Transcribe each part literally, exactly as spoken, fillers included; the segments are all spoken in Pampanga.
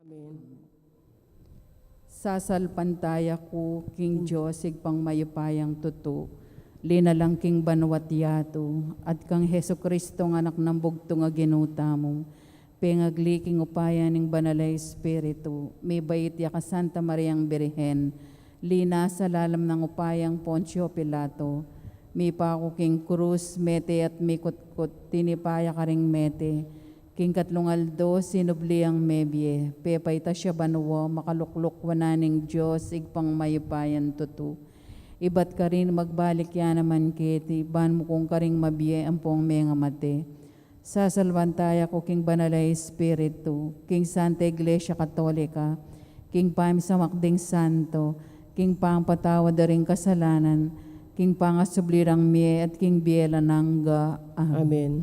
Amen. Sasalpantaya ku king Dios, Ibpang mayupayang tutu, linalang king banua't yatu, at kang Jesucristo, Anak nang bugtung a Ginu tamu, pengagli king upaya ning Banal a Espiritu, mibait ya ka Santa Mariang Birhen, linasa lalam nang upayang Poncio Pilato, mipaku king krus, mete at mikutkut, tinipa ya karing mete, king katlung aldo sinubli yang mebie, pepaitas ya banua, makalukluk wanan ning Dios, Ibpang mayupayang tutu. Ibat karin magbalik ya naman keti, ban mukung karing mabie ampong mengamate. Sasalpantaya ku king Banal a Espiritu, king Santa Iglesia Katolika, king pamisamak ding santo, king pangpatawad da ring kasalanan, king pangasubli rang mie at king bie alang angga. Amen. Amen.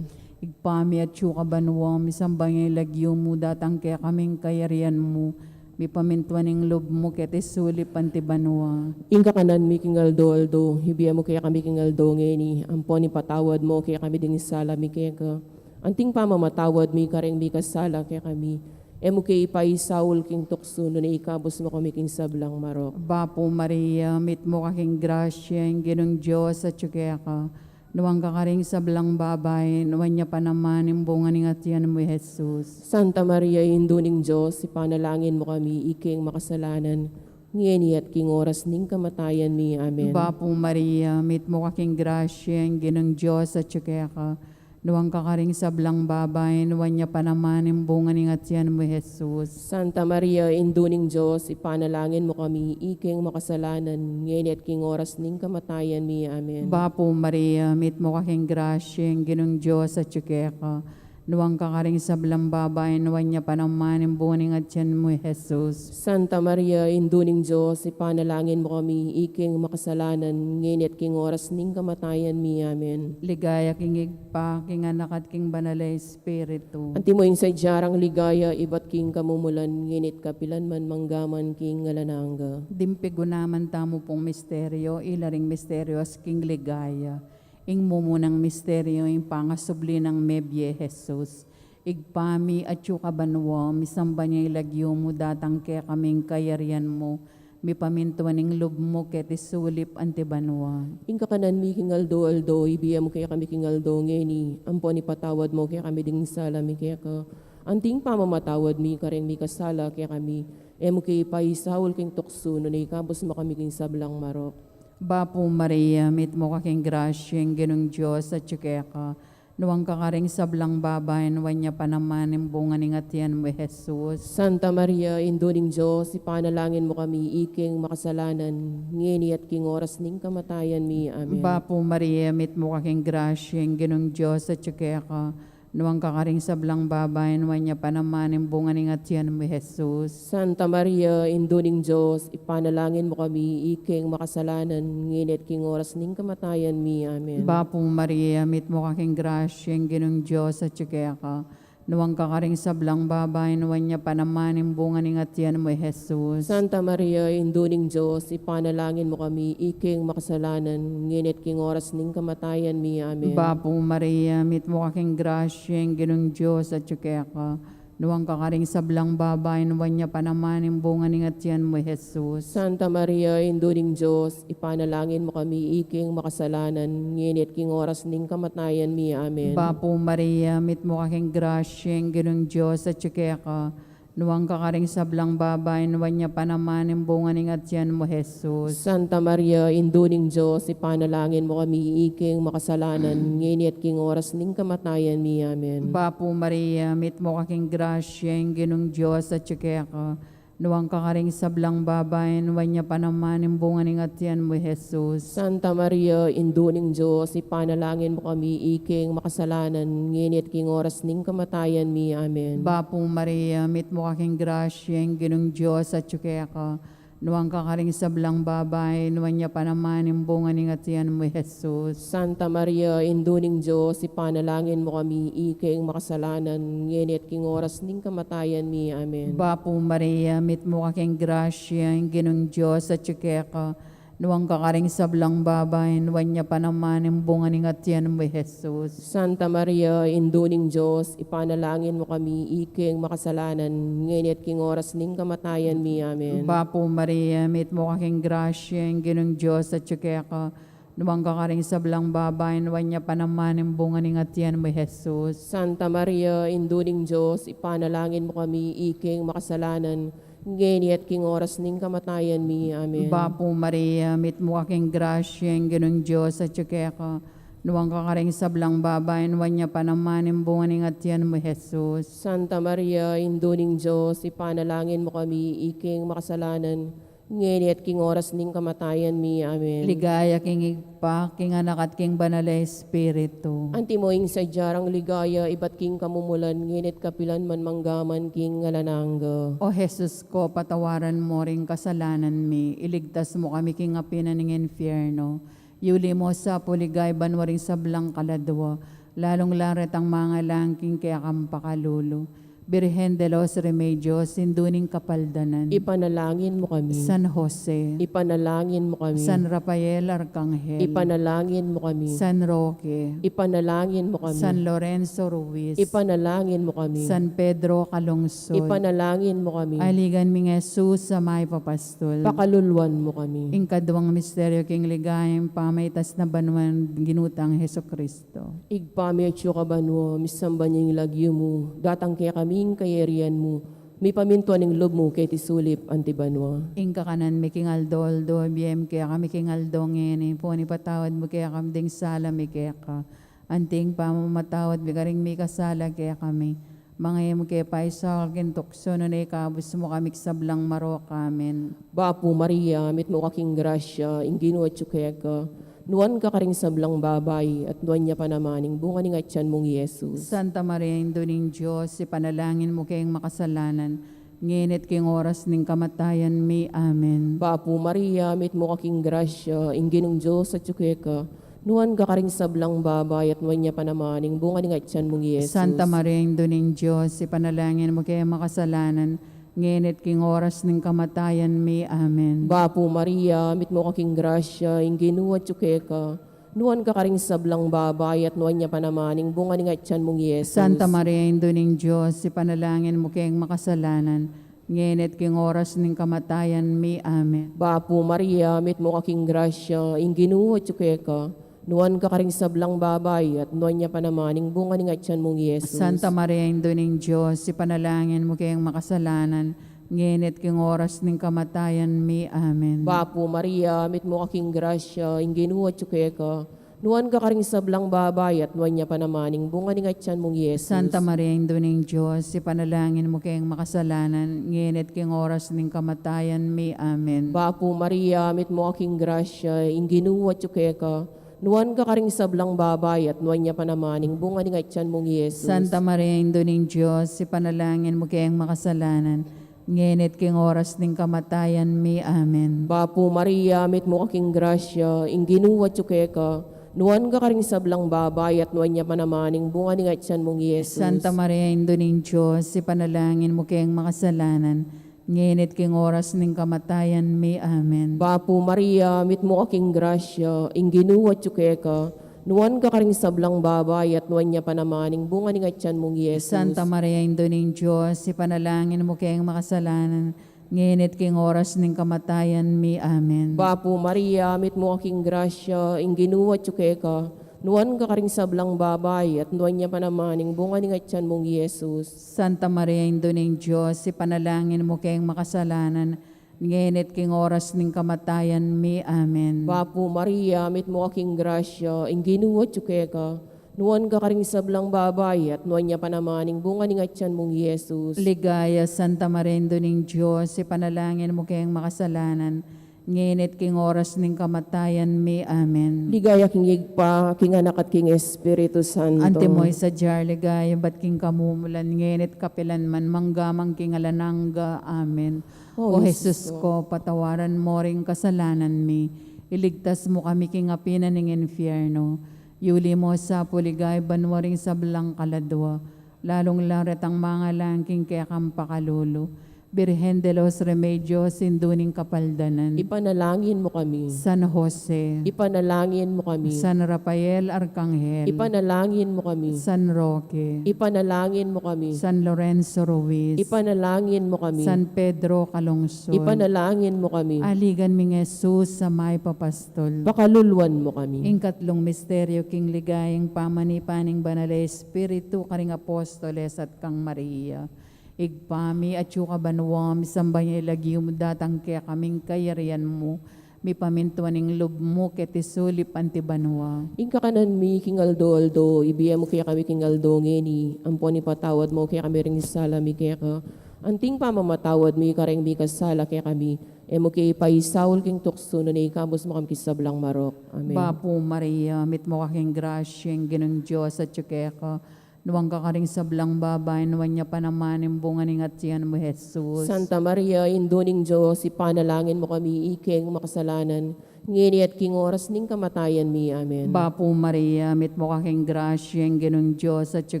Ibpa mi, atsu ka banua, misamban ya ing lagyu mu, datang kekami ing kayarian mu, mipamintuan ing lub mu keti sulip anti banua. Ing kakanan mi king aldo-aldo, ibie mu kekami king aldo ngeni, ampon ipatawad mu kekami ding sala mi keka, anting pamamatawad mi kareng mikasala kekami. E mu ke ipaisaul king tuksu, nune ikabus mu kami king sablang marok. Bapu Maria, mitmu ka king grasya, ing Ginung Dios atyu keka. Nuan ka karing sablang babai, nuan ya pa naman ing bunga ning atian mu, i Jesus. Santa Maria, Indu ning Dios, ipanalangin mu kami, ikeng makasalanan, ngeni at king oras ning kamatayan mi. Amen. Bapu Maria, mitmu ka king grasya, ing Ginung Dios atyu keka. Nuan ka karing sablang babai, nuan ya pa naman ing bunga ning atian mu, i Jesus. Santa Maria, Indu ning Dios, ipanalangin mu kami, ikeng makasalanan, ngeni at king oras ning kamatayan mi. Amen. Bapu Maria, mitmu ka king grasya, ing Ginung Dios atyu keka. Nuan ka karing sablang babai, nuan ya pa naman ing bunga ning atian mu, i Jesus. Santa Maria, Indu ning Dios, ipanalangin mu kami, ikeng makasalanan, ngeni at king oras ning kamatayan mi. Amen. Ligaya king Ibpa, king Anak, at king Banal a Espiritu. Antimo ing sadya rang ligaya, ibat king kamumulan, ngeni at kapilan man, mangga man king alang angga. Ding pigunaman tamu pung misteryo, ila ring misteryo king ligaya. Ing mumunang misteryo, ing pangasubli nang mebie, i Jesus. Ibpa mi, atyu ka banua, misamban ya ing lagyu mu, datang kekami ing kayarian mu, mipamintuan ing lub mu keti sulip anti banua. Ing kakanan mi king aldo-aldo, ibie mu kekami king aldo ngeni, ampon ipatawad mu kekami ding sala mi keka, anting pamamatawad mi kareng mikasala kekami. E mu ke ipaisaul king tuksu, nune ikabus mu kami king sablang marok. Bapu Maria, mitmu ka king grasya, ing Ginung Dios atyu keka. Nuan ka karing sablang babai, nuan ya pa naman ing bunga ning atian mu, i Jesus. Santa Maria, Indu ning Dios, ipanalangin mu kami, ikeng makasalanan, ngeni at king oras ning kamatayan mi. Amen. Bapu Maria, mitmu ka king grasya, ing Ginung Dios atyu keka. Nuan ka karing sablang babai, nuan ya pa naman ing bunga ning atian mu, i Jesus. Santa Maria, Indu ning Dios, ipanalangin mu kami, ikeng makasalanan, ngeni at king oras ning kamatayan mi. Amen. Bapu Maria, mitmu ka king grasya, ing Ginung Dios atyu keka. Nuan ka karing sablang babai, nuan ya pa naman ing bunga ning atian mu, i Jesus. Santa Maria, Indu ning Dios, ipanalangin mu kami, ikeng makasalanan, ngeni at king oras ning kamatayan mi. Amen. Bapu Maria, mitmu ka king grasya, ing Ginung Dios atyu keka. Nuan ka karing sablang babai, nuan ya pa naman ing bunga ning atian mu, i Jesus. Santa Maria, Indu ning Dios, ipanalangin mu kami, ikeng makasalanan, ngeni at king oras ning kamatayan mi. Amen. Bapu Maria, mitmu ka king grasya, ing Ginung Dios atyu keka. Nuan ka karing sablang babai, nuan ya pa naman ing bunga ning atian mu, i Jesus. Santa Maria, Indu ning Dios, ipanalangin mu kami, ikeng makasalanan, ngeni at king oras ning kamatayan mi. Amen. Bapu Maria, mitmu ka king grasya, ing Ginung Dios atyu keka. Nuan ka karing sablang babai, nuan ya pa naman ing bunga ning atian mu, i Jesus. Santa Maria, Indu ning Dios, ipanalangin mu kami, ikeng makasalanan, ngeni at king oras ning kamatayan mi. Amen. Bapu Maria, mitmu ka king grasya, ing Ginung Dios atyu keka. Nuan ka karing sablang babai, nuan ya pa naman ing bunga ning atian mu, i Jesus. Santa Maria, Indu ning Dios, ipanalangin mu kami, ikeng makasalanan, ngeni at king oras ning kamatayan mi. Amen. Bapu Maria, mitmu ka king grasya, ing Ginung Dios atyu keka. Nuan ka karing sablang babai, nuan ya pa naman ing bunga ning atian mu, i Jesus. Santa Maria, Indu ning Dios, ipanalangin mu kami ikeng makasalanan, ngeni at king oras ning kamatayan mi. Amen. Bapu Maria, mitmu ka king grasya, ing Ginung Dios atyu keka. Nuan ka karing sablang babai, nuan ya pa naman ing bunga ning atian mu, i Jesus. Santa Maria, Indu ning Dios, ipanalangin mu kami ikeng makasalanan, ngeni at king oras ning kamatayan mi. Amen. Bapu Maria, mitmu ka king grasya, ing Ginung Dios atyu keka. Nuan ka karing sablang babai, nuan ya pa naman ing bunga ning atian mu, i Jesus. Santa Maria, Indu ning Dios, ipanalangin mu kami ikeng makasalanan, ngeni at king oras ning kamatayan mi. Amen. Ligaya king Ibpa, king Anak, at king Banal a Espiritu. Antimo ing sadya rang ligaya, ibat king kamumulan, ngeni at kapilan man, mangga man king alang angga. O Jesus ko, patawaran mu ring kasalanan mi, iligtas mu kami king api na ning infierno, yuli mu sa pu king banua ring sablang kaladua, lalung-lalu retang mangailangan king kekang pakalulu. Birhen de los Remedios, Indu ning Kapaldanan. Ipanalangin mu kami. San Jose. Ipanalangin mu kami. San Rafael Arkanghel. Ipanalangin mu kami. San Roque. Ipanalangin mu kami. San Lorenzo Ruiz. Ipanalangin mu kami. San Pedro Calungsod. Ipanalangin mu kami. Aligan ming Jesus a mayap a pastul. Pakaluluan mu kami. Ing kaduang misteryo king ligaya, ing pamaitas na banua ning Ginu tang Jesucristo. Ibpa mi atsu ka banua, misamban ya ing lagyu mu, datang kekami ing kayarian mu, mipamintuan ing lub mu keti sulip anti banua. Ing kakanan mi king aldo-aldo ibie mu kekami king aldo ngeni, ampon ipatawad mu kekami ding sala mi keka, anti ing pamamatawad mi karing mikasala kekami. Manga e mu ke paisaul king tuksu, nune ikabus mu kami king sablang marok. Amen. Bapu Maria, mitmu ka king grasya, ing Ginu atyu keka. Nuan ka karing sablang babai, at nuan ya pa naman ing bunga ning atian mung Jesus. Santa Maria, Indu ning Dios, ipanalangin mu keng makasalanan, ngeni at king oras ning kamatayan mi. Amen. Bapu Maria, mitmu ka king grasya, ing Ginung Dios atyu keka. Nuan ka karing sablang babai, at nuan ya pa naman ing bunga ning atian mung Jesus. Santa Maria, Indu ning Dios, ipanalangin mu keng makasalanan, ngeni at king oras ning kamatayan mi. Amen. Bapu Maria, mitmu ka king grasya, ing Ginu atyu keka. Nuan ka karing sablang babai, at nuan ya pa naman ing bunga ning atian mung Jesus. Santa Maria, Indu ning Dios, ipanalangin mu keng makasalanan, ngeni at king oras ning kamatayan mi. Amen. Bapu Maria, mitmu ka king grasya, ing Ginu atyu keka. Nuan ka karing sablang babai, at nuan ya pa naman ing bunga ning atian mung Jesus. Santa Maria, Indu ning Dios, ipanalangin mu keng makasalanan, ngeni at king oras ning kamatayan mi. Amen. Bapu Maria, mitmu ka king grasya, ing Ginu atyu keka. Nuan ka karing sablang babai, at nuan ya pa naman ing bunga ning atian mung Jesus. Santa Maria, Indu ning Dios, ipanalangin mu keng makasalanan, ngeni at king oras ning kamatayan mi. Amen. Bapu Maria, mitmu ka king grasya, ing Ginu atyu keka. Nuan ka karing sablang babai, at nuan ya pa naman ing bunga ning atian mung Jesus. Santa Maria, Indu ning Dios, ipanalangin mu keng makasalanan, ngeni at king oras ning kamatayan mi. Amen. Bapu Maria, mitmu ka king grasya, ing Ginu atyu keka. Nuan ka karing sablang babai, at nuan ya pa naman ing bunga ning atian mung Jesus. Santa Maria, Indu ning Dios, ipanalangin mu keng makasalanan, ngeni at king oras ning kamatayan mi. Amen. Bapu Maria, mitmu ka king grasya, ing Ginu atyu keka. Nuan ka karing sablang babai, at nuan ya pa naman ing bunga ning atian mung Jesus. Santa Maria, Indu ning Dios, ipanalangin mu keng makasalanan, ngeni at king oras ning kamatayan mi. Amen. Bapu Maria, mitmu ka king grasya, ing Ginu atyu keka. Nuan ka karing sablang babai, at nuan ya pa naman ing bunga ning atian mung Jesus. Santa Maria, Indu ning Dios, ipanalangin mu keng makasalanan, ngeni at king oras ning kamatayan mi. Amen. Bapu Maria, mitmu ka king grasya, ing Ginu atyu keka. Nuan ka karing sablang babai, at nuan ya pa naman ing bunga ning atian mung Jesus. Ligaya, Santa Maria, Indu ning Dios, ipanalangin mu keng makasalanan, ngeni at king oras ning kamatayan mi. Amen. Ligaya king Ibpa, king Anak, at king Espiritu Santo. Antimo ing sadya rang ligaya, ibat king kamumulan, ngeni at kapilan man, mangga man king alang angga. Amen. O Jesus ko, patawaran mu ring kasalanan mi, iligtas mu kami king api na ning infierno, yuli mu sa pu king banua ring sablang kaladua, lalung-lalu retang mangailangan king kekang pakalulu. Birhen de los Remedios, Indu ning Kapaldanan. Ipanalangin mo kami. San Jose. Ipanalangin mo kami. San Rafael Arkanghel. Ipanalangin mo kami. San Roque. Ipanalangin mo kami. San Lorenzo Ruiz. Ipanalangin mo kami. San Pedro Calungsod. Ipanalangin mo kami. Aligan mi ngan Jesus a mayap a pastol. Pakaluluan mo kami. Ing katlung misteryo king ligaya, ing pamanipa ning Banal a Espiritu karing apostoles at kang Maria. Ibpa mi, atsu ka banua, misamban ya ing lagyu mu, datang kekami ing kayarian mu, mipamintuan ing lub mu keti sulip anti banua. Ing kakanan mi king aldo-aldo, ibie mu kekami king aldo ngeni, ampon ipatawad mu kekami ring sala mi keka, anting pamamatawad mi kareng mikasala kekami, e mu ke ipaisaul king tuksu, nune ikabus mu kami king sablang marok. Amen. Bapu Maria, mitmu ka king grasya, ing Ginung Dios atyu keka, nuan ka karing sablang babai, nuan ya pa naman ing bunga ning atian mu, Jesus. Santa Maria, Indu ning Dios, ipanalangin mu kami ikeng makasalanan, ngeni at king oras ning kamatayan mi. Amen. Bapu Maria, mitmu ka king grasya, ing Ginung Dios atyu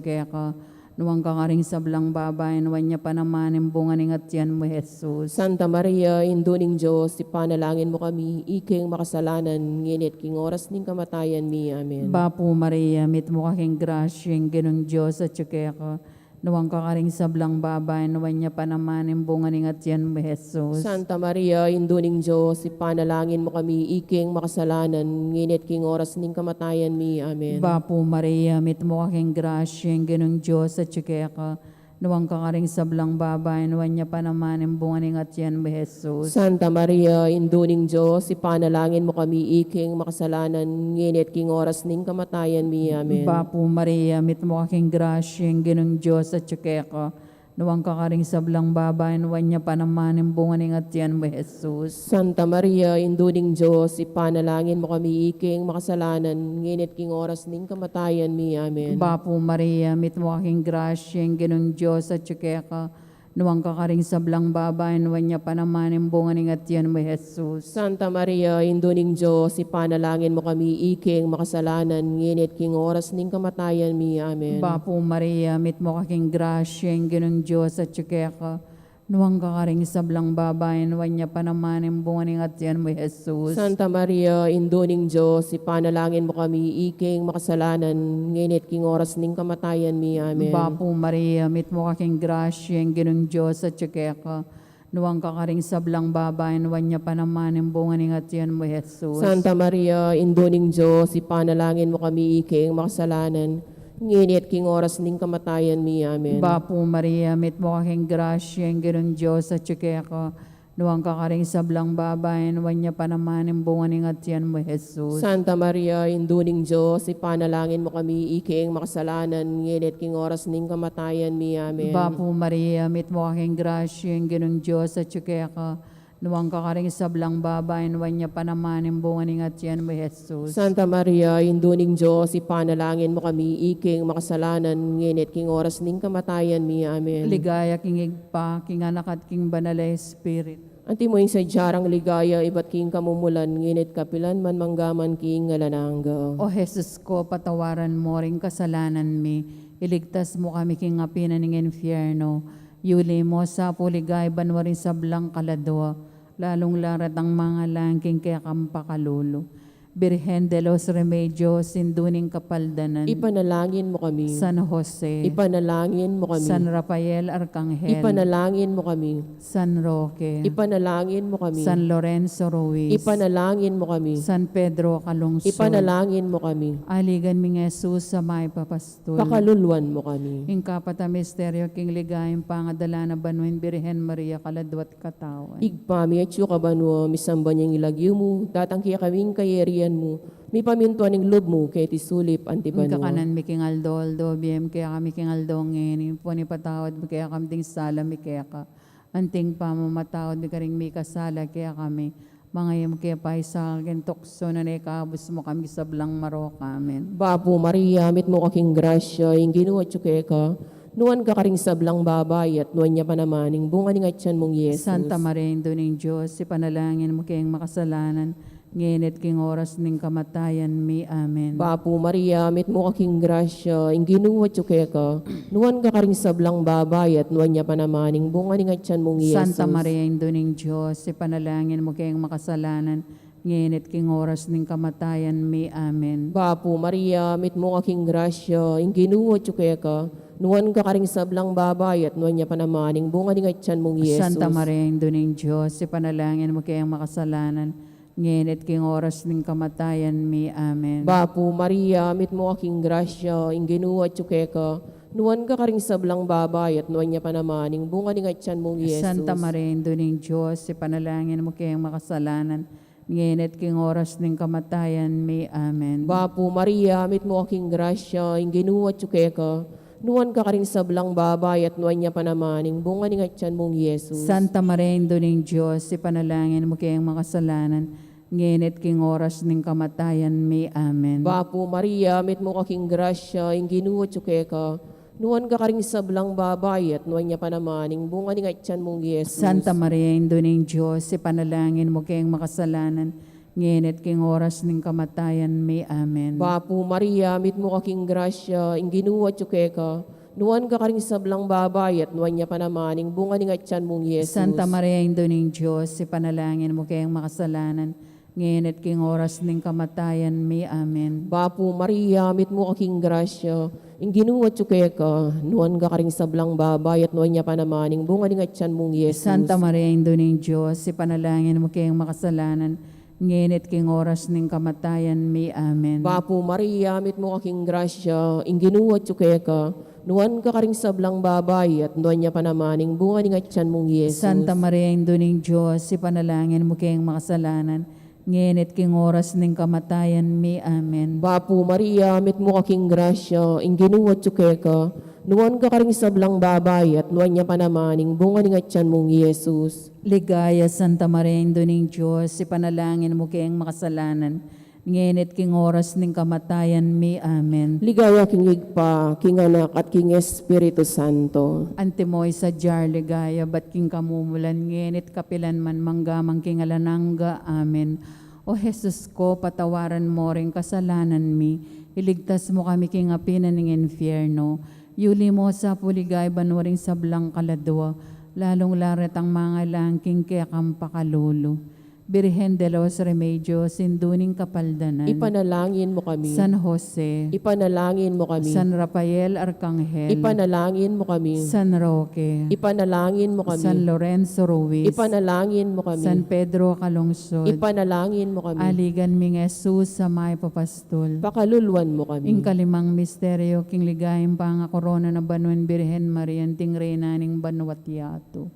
keka, nuan ka karing sablang babai, nuan ya pa naman ing bunga ning atian mu, Jesus. Santa Maria, Indu ning Dios, ipanalangin mu kami ikeng makasalanan, ngeni at king oras ning kamatayan mi. Amen. Bapu Maria, mitmu ka king grasya, ing Ginung Dios atyu keka, nuan ka karing sablang babai, nuan ya pa naman ing bunga ning atian mu, Jesus. Santa Maria, Indu ning Dios, ipanalangin mu kami ikeng makasalanan, ngeni at king oras ning kamatayan mi. Amen. Bapu Maria, mitmu ka king grasya, ing Ginung Dios atyu keka, nuan ka karing sablang babai, nuan ya pa naman ing bunga ning atian mu, Jesus. Santa Maria, Indu ning Dios, ipanalangin mu kami ikeng makasalanan, ngeni at king oras ning kamatayan mi. Amen. Bapu Maria, mitmu ka king grasya, ing Ginung Dios atyu keka, nuan ka karing sablang babai, nuan ya pa naman ing bunga ning atian mu, Jesus. Santa Maria, Indu ning Dios, ipanalangin mu kami ikeng makasalanan, ngeni at king oras ning kamatayan mi. Amen. Bapu Maria, mitmu ka king grasya, ing Ginung Dios atyu keka, nuan ka karing sablang babai, nuan ya pa naman ing bunga ning atian mu, Jesus. Santa Maria, Indu ning Dios, ipanalangin mu kami ikeng makasalanan, ngeni at king oras ning kamatayan mi. Amen. Bapu Maria, mitmu ka king grasya, ing Ginung Dios atyu keka, nuan ka karing sablang babai, nuan ya pa naman ing bunga ning atian mu, Jesus. Santa Maria, Indu ning Dios, ipanalangin mu kami ikeng makasalanan, ngeni at king oras ning kamatayan mi. Amen. Bapu Maria, mitmu ka king grasya, ing Ginung Dios atyu keka, nuan ka karing sablang babai, nuan ya pa naman ing bunga ning atian mu, Jesus. Santa Maria, Indu ning Dios, ipanalangin mu kami ikeng makasalanan, ngeni at king oras ning kamatayan mi. Amen. Bapu Maria, mitmu ka king grasya, ing Ginung Dios atyu keka, nuan ka karing sablang babai, nuan ya pa naman ing bunga ning atian mu, Jesus. Santa Maria, Indu ning Dios, ipanalangin mu kami ikeng makasalanan, ngeni at king oras ning kamatayan mi. Amen. Bapu Maria, mitmu ka king grasya, ing Ginung Dios atyu keka, nuan ka karing sablang babai, nuan ya pa naman ing bunga ning atian mu, Jesus. Santa Maria, Indu ning Dios, ipanalangin mu kami ikeng makasalanan, ngeni at king oras ning kamatayan mi. Amen. Ligaya king Ibpa, king Anak, at king Banal a Espiritu. Antimo ing sadya rang ligaya ibat king kamumulan, ngeni at kapilan man, mangga man king alang angga. O Jesus ko, patawaran mo ring kasalanan mi, iligtas mo kami king api na ning infierno, yuli mo sa pu king banua ring sablang kaladua, lalung-lalu retang mangalang king kekang pakalulu. Birhen de los Remedios, Indu ning Kapaldanan. Ipanalangin mo kami. San Jose. Ipanalangin mo kami. San Rafael Arkanghel. Ipanalangin mo kami. San Roque. Ipanalangin mo kami. San Lorenzo Ruiz. Ipanalangin mo kami. San Pedro Calungsod. Ipanalangin mo kami. Aligan mi ngan Jesus a mayap a pastol. Pakaluluan mo kami. Ing kapat a misteryo king ligaya, ing pangadala na banua ing Birhen Maria kaladua at katawan. Ibpa mi atsu ka banua, misamban ya ing lagyu mu, datang kekami ing kayarian mu, mipamintuan ing lub mu keti sulip anti banua. Ing kakanan mi king aldo-aldo, ibie mu kekami king aldo ngeni, ampon ipatawad mu kekami ding sala mi keka, anti ing pamamatawad mi karing mikasala kekami. Manga e mu ke paisaul king tuksu, nune ikabus mu kami king sablang marok. Amen. Bapu Maria, mitmu ka king grasya, ing Ginu atyu keka, nuan ka karing sablang babai, at nuan ya pa naman ing bunga ning atian mung Jesus. Santa Maria, Indu ning Dios, ipanalangin mu keng makasalanan, ngeni at king oras ning kamatayan mi. Amen. Bapu Maria, mitmu ka king grasya, ing Ginu atyu keka, nuan ka karing sablang babai, at nuan ya pa naman ing bunga ning atyan mung Jesus. Santa Maria, Indu ning Dios, ipanalangin mu keng makasalanan, ngeni at king oras ning kamatayan mi. Amen. Bapu Maria, mitmu ka king grasya, ing Ginu atyu keka, nuan ka karing sablang babai, at nuan ya pa naman ing bunga ning atyan mung Jesus. Santa Maria, Indu ning Dios, ipanalangin mu keng makasalanan, ngeni at king oras ning kamatayan mi. Amen. Bapu Maria, mitmu ka king grasya, ing Ginu atyu keka, nuan ka karing sablang babai, at nuan ya pa naman ing bunga ning atyan mung Jesus. Santa Maria, Indu ning Dios, ipanalangin mu keng makasalanan, ngeni at king oras ning kamatayan mi. Amen. Bapu Maria, mitmu ka king grasya, ing Ginu atyu keka, nuan ka karing sablang babai, at nuan ya pa naman ing bunga ning atyan mung Jesus. Santa Maria, Indu ning Dios, ipanalangin mu keng makasalanan, ngeni at king oras ning kamatayan mi. Amen. Bapu Maria, mitmu ka king grasya, ing Ginu atyu keka, nuan ka karing sablang babai, at nuan ya pa naman ing bunga ning atyan mung Jesus. Santa Maria, Indu ning Dios, ipanalangin mu keng makasalanan, ngeni at king oras ning kamatayan mi. Amen. Bapu Maria, mitmu ka king grasya, ing Ginu atyu keka, nuan ka karing sablang babai, at nuan ya pa naman ing bunga ning atyan mung Jesus. Santa Maria, Indu ning Dios, ipanalangin mu keng makasalanan, ngeni at king oras ning kamatayan mi. Amen. Bapu Maria, mitmu ka king grasya, ing Ginu atyu keka, nuan ka karing sablang babai, at nuan ya pa naman ing bunga ning atyan mung Jesus. Santa Maria, Indu ning Dios, ipanalangin mu keng makasalanan, ngeni at king oras ning kamatayan mi. Amen. Bapu Maria, mitmu ka king grasya, ing Ginu atyu keka, nuan ka karing sablang babai, at nuan ya pa naman ing bunga ning atyan mung Jesus. Santa Maria, Indu ning Dios, ipanalangin mu keng makasalanan, ngeni at king oras ning kamatayan mi. Amen. Bapu Maria, mitmu ka king grasya, ing Ginu atyu keka, nuan ka karing sablang babai, at nuan ya pa naman ing bunga ning atyan mung Jesus. Ligaya, Santa Maria, Indu ning Dios, ipanalangin mu keng makasalanan, ngeni at king oras ning kamatayan mi. Amen. Ligaya king Ibpa, king Anak, at king Espiritu Santo. Antimo ing sadya ring ligaya, ibat king kamumulan, ngeni at kapilan man, mangga man king alang angga. Amen. O Jesus ko, patawaran mo ring kasalanan mi, iligtas mo kami king api na ning infierno, yuli mo sa pu ligaya banua ring sablang kaladua, lalung-lalu retang mangailangan king kekang pakalulu. Birhen de los Remedios, Indu ning Kapaldanan, ipanalangin mo kami. San Jose, ipanalangin mo kami. San Rafael Arkanghel, ipanalangin mo kami. San Roque, ipanalangin mo kami. San Lorenzo Ruiz, ipanalangin mo kami. San Pedro Calungsod, ipanalangin mo kami. Aligan ming Jesus a mayap a pastul, pakaluluan mo kami. Ing kalimang misteryo king ligaya, ing pangakorona na banua ning Birhen Maria anting Reyna ning banua't yatu.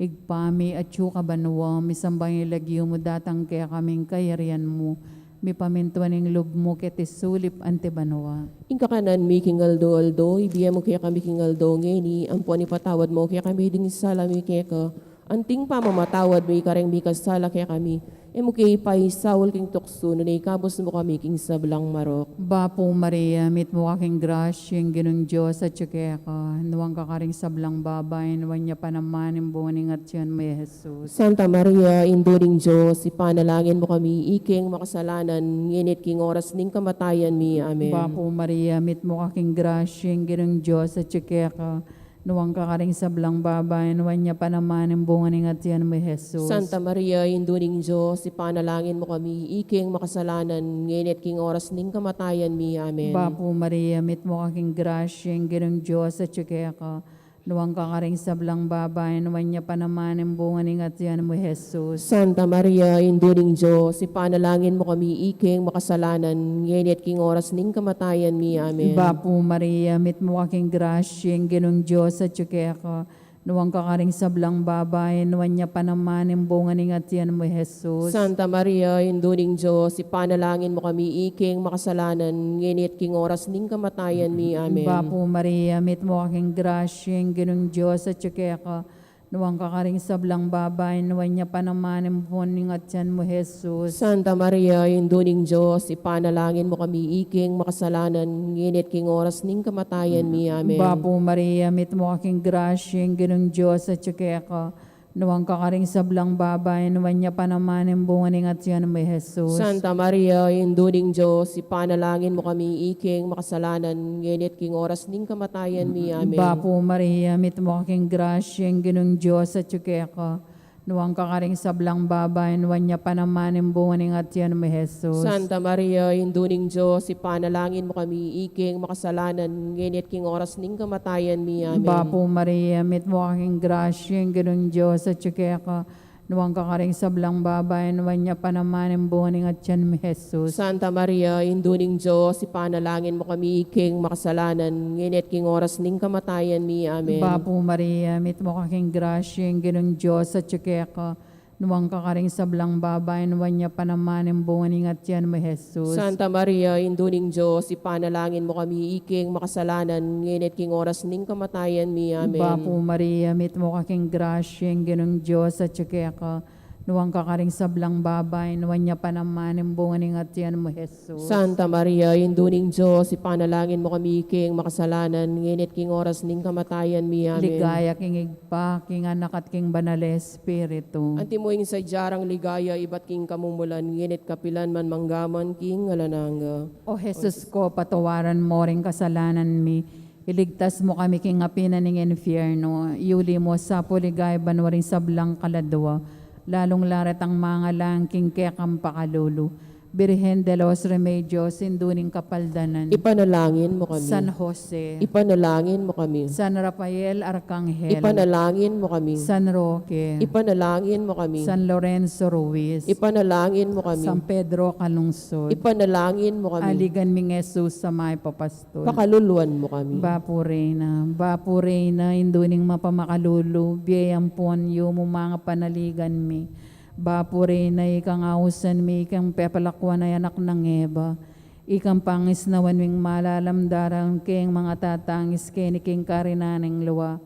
Ibpa mi, atsu ka banua, misamban ya ing lagyu mu, datang kekami ing kayarian mu, mipamintuan ing lub mu keti sulip anti banua. Ing kakanan mi king aldo-aldo, ibie mu kekami king aldo ngeni, ampon ipatawad mu kekami ding sala mi keka, anting pamamatawad mi kareng mikasala kekami, e mu ke ipaisaul king tuksu, nune ikabus mu kami king sablang marok. Bapu Maria, mitmu ka king grasya, ing Ginung Dios atyu keka, nuan ka karing sablang babai, nuan ya pa naman ing bunga ning atyan mu, i Jesus. Santa Maria, Indu ning Dios, ipanalangin mu kami ikeng makasalanan, ngeni at king oras ning kamatayan mi. Amen. Bapu Maria, mitmu ka king grasya, ing Ginung Dios atyu keka, nuan ka karing sablang babai, nuan ya pa naman ing bunga ning atyan mu, i Jesus. Santa Maria, Indu ning Dios, ipanalangin mu kami ikeng makasalanan, ngeni at king oras ning kamatayan mi. Amen. Bapu Maria, mitmu ka king grasya, ing Ginung Dios atyu keka, nuan ka karing sablang babai, nuan ya pa naman ing bunga ning atyan mu, i Jesus. Santa Maria, Indu ning Dios, ipanalangin mu kami ikeng makasalanan, ngeni at king oras ning kamatayan mi. Amen. Bapu Maria, mitmu ka king grasya, ing Ginung Dios atyu keka, nuan ka karing sablang babai, nuan ya pa naman ing bunga ning atyan mu, i Jesus. Santa Maria, Indu ning Dios, ipanalangin mu kami ikeng makasalanan, ngeni at king oras ning kamatayan mi. Amen. Bapu Maria, mitmu ka king grasya, ing Ginung Dios atyu keka, nuan ka karing sablang babai, nuan ya pa naman ing bunga ning atyan mu, i Jesus. Santa Maria, Indu ning Dios, ipanalangin mu kami ikeng makasalanan, ngeni at king oras ning kamatayan mi. Amen. Bapu Maria, mitmu ka king grasya, ing Ginung Dios atyu keka, Nuan ka karing sablang babai, nuan ya pa naman ing bunga ning atian mu, Jesus. Santa Maria, Indu ning Dios, ipanalangin mu kami iking makasalanan, ngeni at king oras ning kamatayan mi. Amen. Bapu Maria, mitmu ka king grasya, ing Ginung Dios atyu keka. Nuan ka karing sablang babai, nuan ya pa naman ing bunga ning atian mu, Jesus. Santa Maria, Indu ning Dios, ipanalangin mu kami iking makasalanan, ngeni at king oras ning kamatayan mi. Amen. Bapu Maria, mitmu ka king grasya, ing Ginung Dios atyu keka. Nuan ka karing sablang babai, nuan ya pa naman ing bunga ning atian mu, Jesus. Santa Maria, Indu ning Dios, ipanalangin mu kami iking makasalanan, ngeni at king oras ning kamatayan mi. Amen. Bapu Maria, mitmu ka king grasya, ing Ginung Dios atyu keka. Nuan ka karing sablang babai, nuan ya pa naman ing bunga ning atian mu, Jesus. Santa Maria, Indu ning Dios, ipanalangin mu kami iking makasalanan, ngeni at king oras ning kamatayan mi. Amen. Bapu Maria, mitmu ka king grasya, ing Ginung Dios atyu keka. Nuan ka karing sablang babai, nuan ya pa naman ing bunga ning atian mu, Jesus. Santa Maria, Indu ning Dios, ipanalangin mu kami king makasalanan, ngeni at king oras ning kamatayan mi. Amen. Ligaya king Ibpa, king Anak, at king Banal a Espiritu. Antimo ing sadya rang ligaya ibat king kamumulan, ngeni at kapilan man, mangga man king alang angga. O Jesus ko, patawaran mu ring kasalanan mi, iligtas mu kami king api na ning infierno, yuli mu sa pu king banua ring sablang kaladua, lalung-lalu retang mangalang king kekang pakalulu. Birhen de los Remedios, Indu ning Kapaldanan. Ipanalangin mu kami. San Jose. Ipanalangin mu kami. San Rafael Arcangel. Ipanalangin mu kami. San Roque. Ipanalangin mu kami. San Lorenzo Ruiz. Ipanalangin mu kami. San Pedro Calungsod. Ipanalangin mu kami. Aligan ming Jesus a mayap a pastul. Pakaluluan mu kami. Bapu Reyna, Bapu Reyna, Indu ning mapamakalulu, bie ampon yumu mangapanaligan mi. Bapu Reyna, ikang ausan mi, ikang pepalakuan a anak nang Eva, ikang pangisnawan ming malalam darang keng mangatatangis keni king karinan ning lua.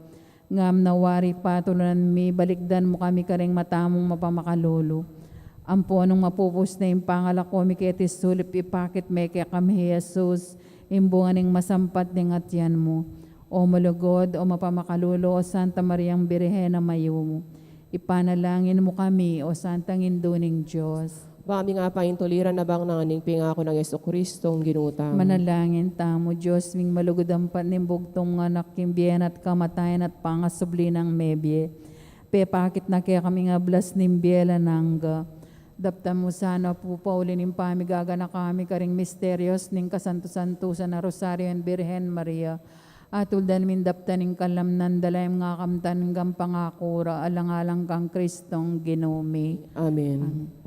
Ngam na wari patulunan mi, balikdan mu kami karing mata mung mapamakalulu. Ampon nung mapupus na ing pangalako mi keti sulip, ipakit me kekami i Jesus, ing bunga ning masampat ning atian mu. O malugud, o mapamakalulu, o Santa Mariang Birhen a mayumu, ipanalangin mu kami, o Santang Indu ning Dios. Ba mi nga paintuliran abang na ning pingaku nang Jesucristo, Ginu tamu. Manalangin tamu. Dios ming malugud, ampat ning bugtung mung anak, king bie na at kamatayan at pangasubli nang mebie, pepakit na kekami ing ablas ning bie alang angga. Daptan mu sana pu pauli ning pamigaganaka mi karing misterios ning kasantu-santusan a Rosario ning Birhen Maria. Atuldan ming daptan ing kalamnan, dalayan mu kaming gampang akura, alang-alang kang Kristong Ginu mi. Amen. Amen.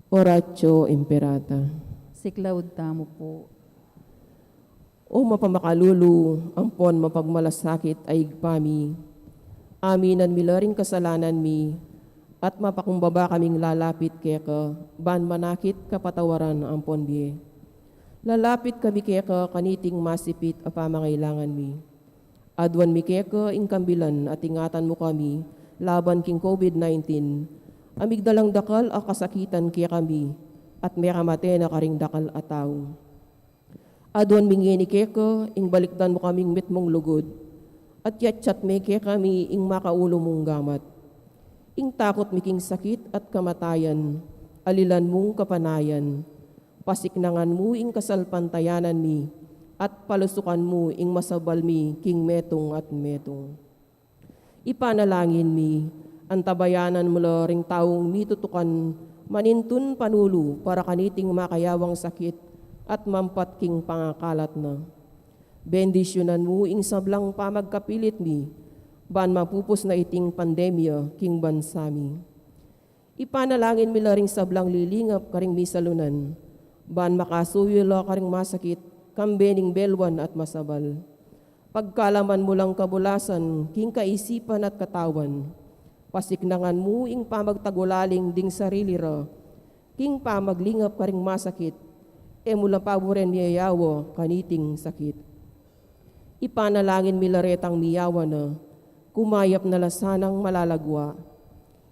Oratio Imperata. Siklaud tamu pu. O mapamakalulu, ampon mapagmalasakit a Ibpa mi, aminan mi la ring kasalanan mi, at mapakumbaba kaming lalapit keka, ban manakit kapatawaran ampon bie. Lalapit kami keka kaniting masipit a pamangailangan mi. Aduan mi keka ing kambilan at ingatan mu kami laban king COVID nineteen, a migdalang dakal a kasakitan kekami, at mekamate na karing dakal a tau. Aduan mi ngeni keka ing balikdan mu kaming mitmung lugud, at yatsat me kekami ing makaulu mung gamat. Ing takut mi king sakit at kamatayan, alilan mung kapanayan, pasiknangan mu ing kasalpantayanan mi, at palusukan mu ing masabal mi king metung at metung. Ipanalangin mi, antabayanan mu la ring taung mitutukan manintun panulu para kaniting makayawang sakit at mampat king pangakalat na. Bendisyunan mu ing sablang pamagkapilit mi, ban mapupus na iting pandemya king bansa mi. Ipanalangin mi la ring sablang lilingap karing misalunan, ban makasuyu la karing masakit, kambe ning beluan at masabal. Pagkalaman mu lang kabulasan king kaisipan at katawan. Pasiknangan mu ing pamagtagulaling ding sarili ra king pamaglingap karing masakit, e mu la paburen miyayawa kaniting sakit. Ipanalangin mi la retang miyawa na, kumayap na la sanang malagwa.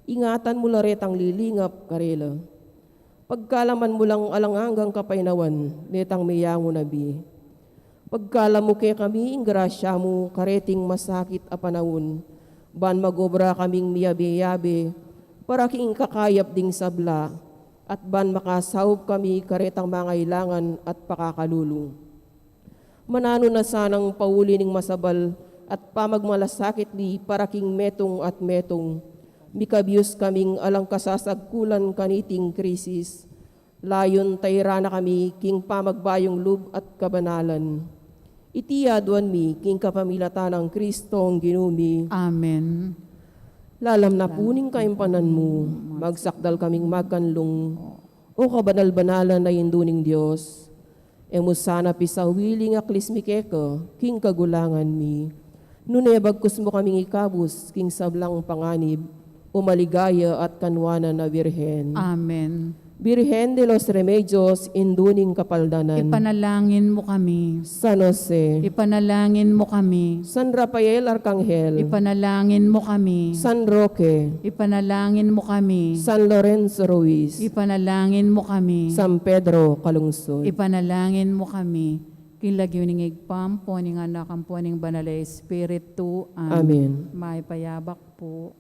Ingatan mu la retang lilingap karela. Pagkalaman mu lang alang anggang kapaynawan, detang meyangu na bi. Pagkalam mu kekami ing grasya mu kareting masakit a panaun, ban mag-obra kaming miyabe-yabe para king kakayap ding sabla, at ban makasaup kami karetang mangailangan at pakakalulu. Mananu na sanang pauli ning masabal at pamagmalasakit mi para king metung at metung, mikabius kaming alang kasasagkulan kaniting krisis, layun tairan na kami king pamagbayung lub at kabanalan. Iti aduan mi king kapamilatan nang Kristong Ginu mi. Amen. Lalam na pu ning kaimpanan mu, magsakdal kaming magkanlung, O kabanal-banalan a Indu ning Dios. E mu sana pisawili ing aklis mi keka king kagulangan mi, nune bagkus mu kaming ikabus king sablang panganib, O maligaya at kanuanan a Birhen. Amen. Birhen de los Remedios, Indu ning Kapaldanan. Ipanalangin mu kami. San Jose. Ipanalangin mu kami. San Rafael Arkanghel. Ipanalangin mu kami. San Roque. Ipanalangin mu kami. San Lorenzo Ruiz. Ipanalangin mu kami. San Pedro Calungsod. Ipanalangin mu kami. King lagyu ning Ibpa, ampo ning Anak, ampo ning Banal a Espiritu. Amen. Amen. Mayap a yabak pu.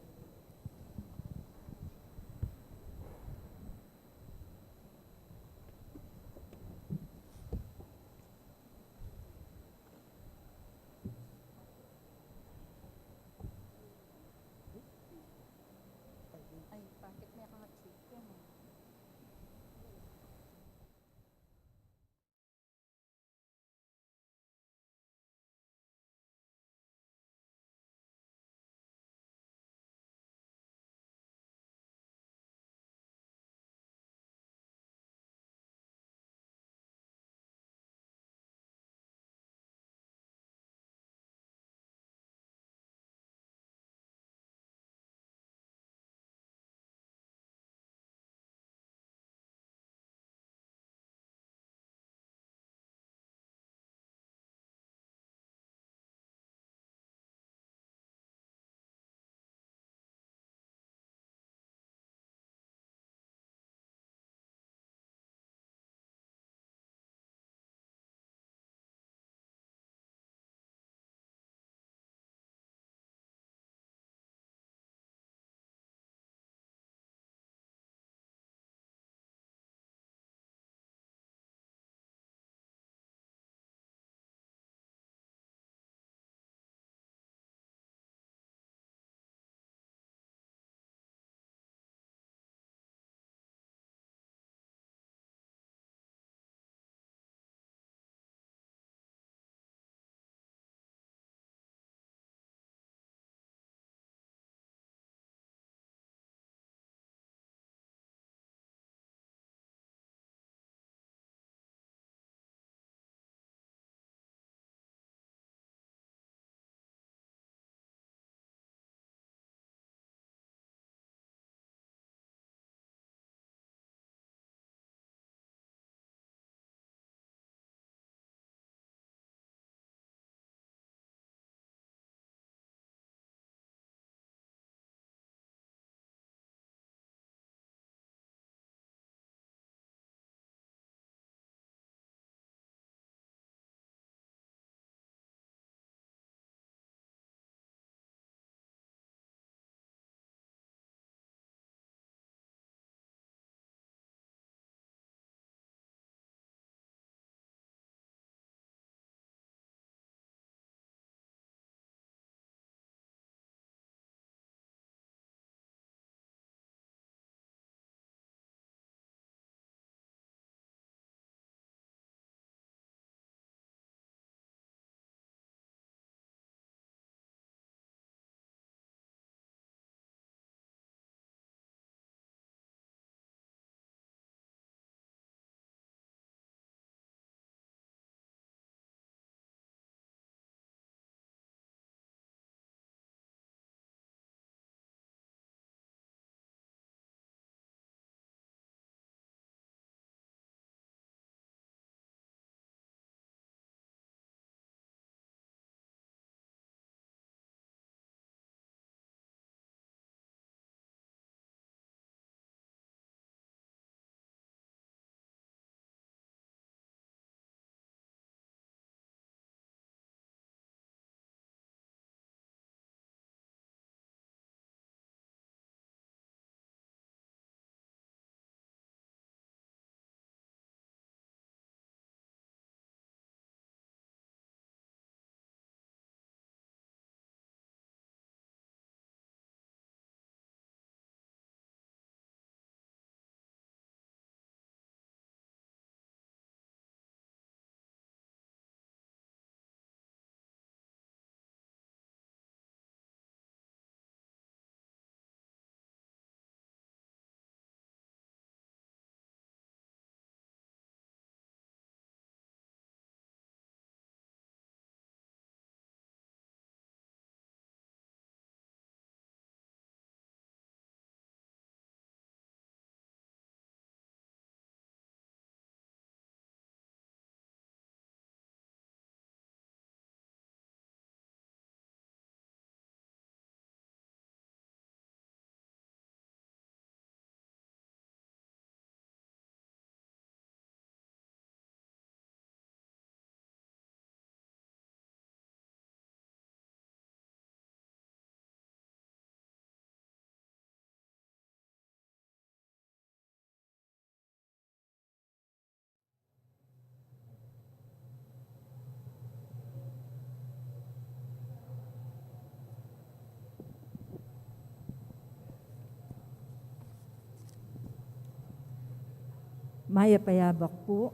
Mayap a yabak pu.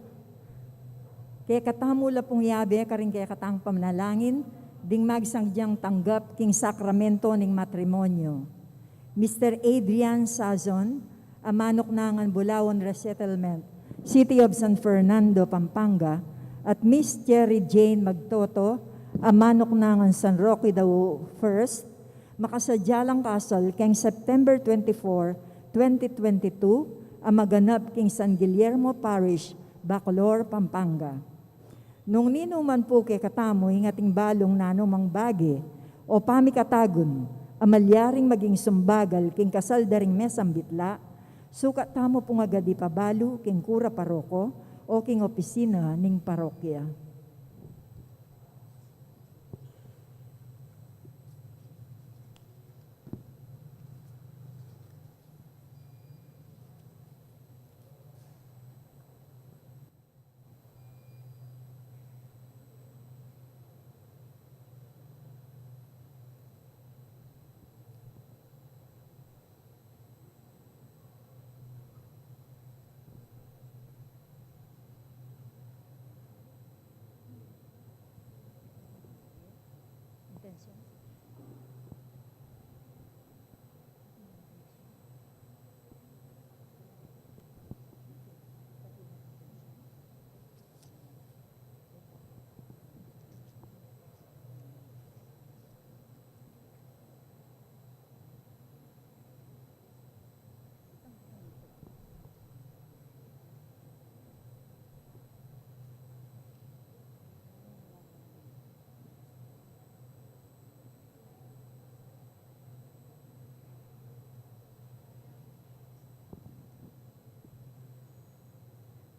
Kekatamu la pung yabe karing kekatang pamanalangin ding magsadyang tanggap king sakramento ning matrimonyo. Mister Adrian Sazon, a manuknangan Bulaon Resettlement, City of San Fernando, Pampanga, at Miss Cherry Jane Magtoto, a manuknangan San Roque Dao First, makasadya lang kasal keng September twenty-four, twenty twenty-two, a maganap keng San Guillermo Parish, Bacolor, Pampanga. Nung ninuman pu kekatamu ing ating balung nanumang bage o pamikatagun a malyaring maging sumbagal king kasal da ring mesambitla, sukat tamu pung agad ipabalu king kura paroko o king opisina ning parokya.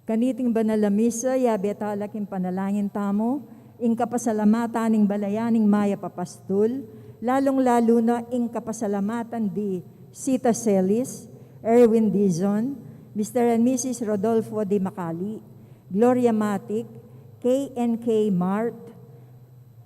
Kaniting banal a misa, yabe tala king panalangin tamu ing kapasalamatan ning balayan ning mayap a pastul, lalung-lalu na ing kapasalamatan di Sita Celis, Erwin Dizon, Mister and Missus Rodolfo Di Macali, Gloria Matic, K and K Mart,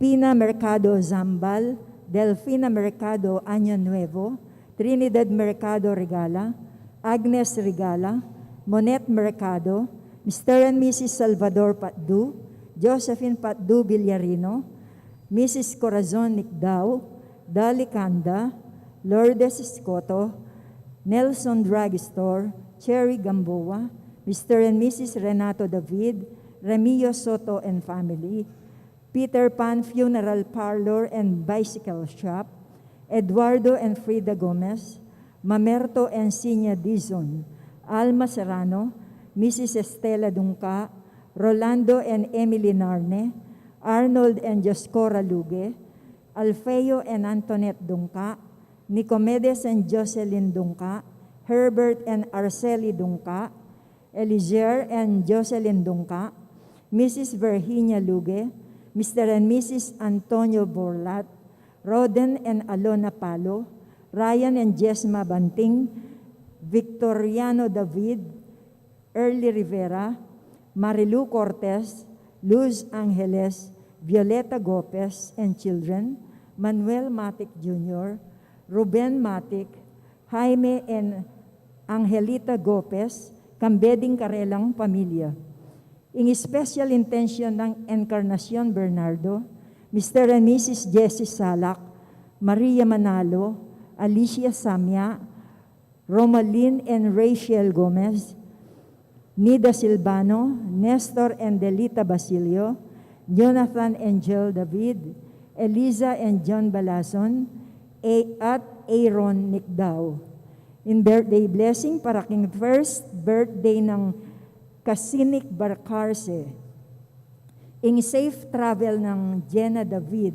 Pina Mercado Zambal, Delfina Mercado Año Nuevo, Trinidad Mercado Regala, Agnes Regala, Monet Mercado, Mister and Missus Salvador Patdu, Josephine Patdu Villarino, Missus Corazon Nicdao, Dali Canda, Lourdes Escoto, Nelson Drug Store, Cherry Gamboa, Mister and Missus Renato David, Remio Soto and family, Peter Pan Funeral Parlor and Bicycle Shop, Eduardo and Frida Gomez, Mamerto and Sinya Dizon, Alma Serrano, Missus Estela Dungca, Rolando and Emily Narne, Arnold and Dioscora Luge, Alfeo and Antoinette Dungca, Nicomedes and Jocelyn Dungca, Herbert and Arceli Dungca, Elizer and Jocelyn Dungca, Missus Virginia Luge, Mister and Missus Antonio Borlat, Roden and Alona Palo, Ryan and Jesma Banting, Victoriano David, Early Rivera, Marilu Cortez, Luz Angeles, Violeta Gopez and children, Manuel Matic Junior, Ruben Matic, Jaime and Angelita Gopez, kambe ding karelang pamilya. Ing special intention nang Encarnacion Bernardo, Mister and Missus Jessie Salak, Maria Manalo, Alicia Samia, Romalyn and Rachel Gomez, Nida Silvano, Nestor and Delita Basilio, Jonathan and Joel David, Eliza and John Balazon, A-, at Aaron Nicdao. In birthday blessing para king first birthday nang Kasinik Barcarce. Ing safe travel nang Jenna David.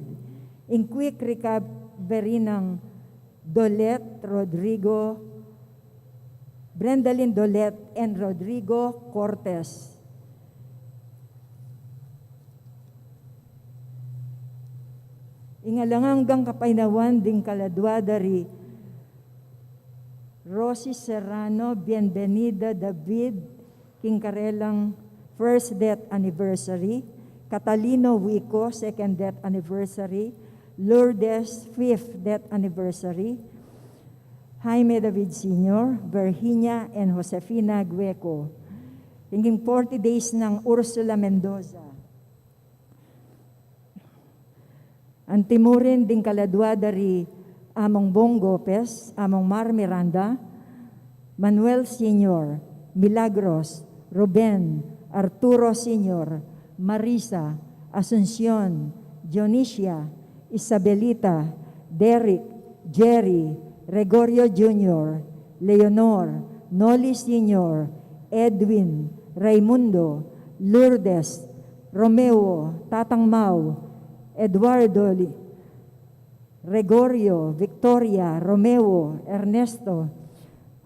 Ing quick recovery nang Dolet Rodrigo, Brendalyn Dolet and Rodrigo Cortez. Ing alang anggang kapaynawan ding kaladua da ri Rosie Serrano, Bienvenida David, king karelang first death anniversary, Catalino Wico, second death anniversary, Lourdes, fifth death anniversary, Jaime David Senior, Virginia, and Josefina Gueco. King forty days nang Ursula Mendoza. Antimurin ding kaladua da ri Among Bong Gopez, Among Mar Miranda, Manuel Senior, Milagros, Ruben, Arturo Senior, Marisa, Asuncion, Dionisia, Isabelita, Derek, Jerry, Gregorio Junior, Leonor, Noli Senior, Edwin, Raimundo, Lourdes, Romeo, Tatang Mau, Eduardo, Li-, Gregorio, Victoria, Romeo, Ernesto,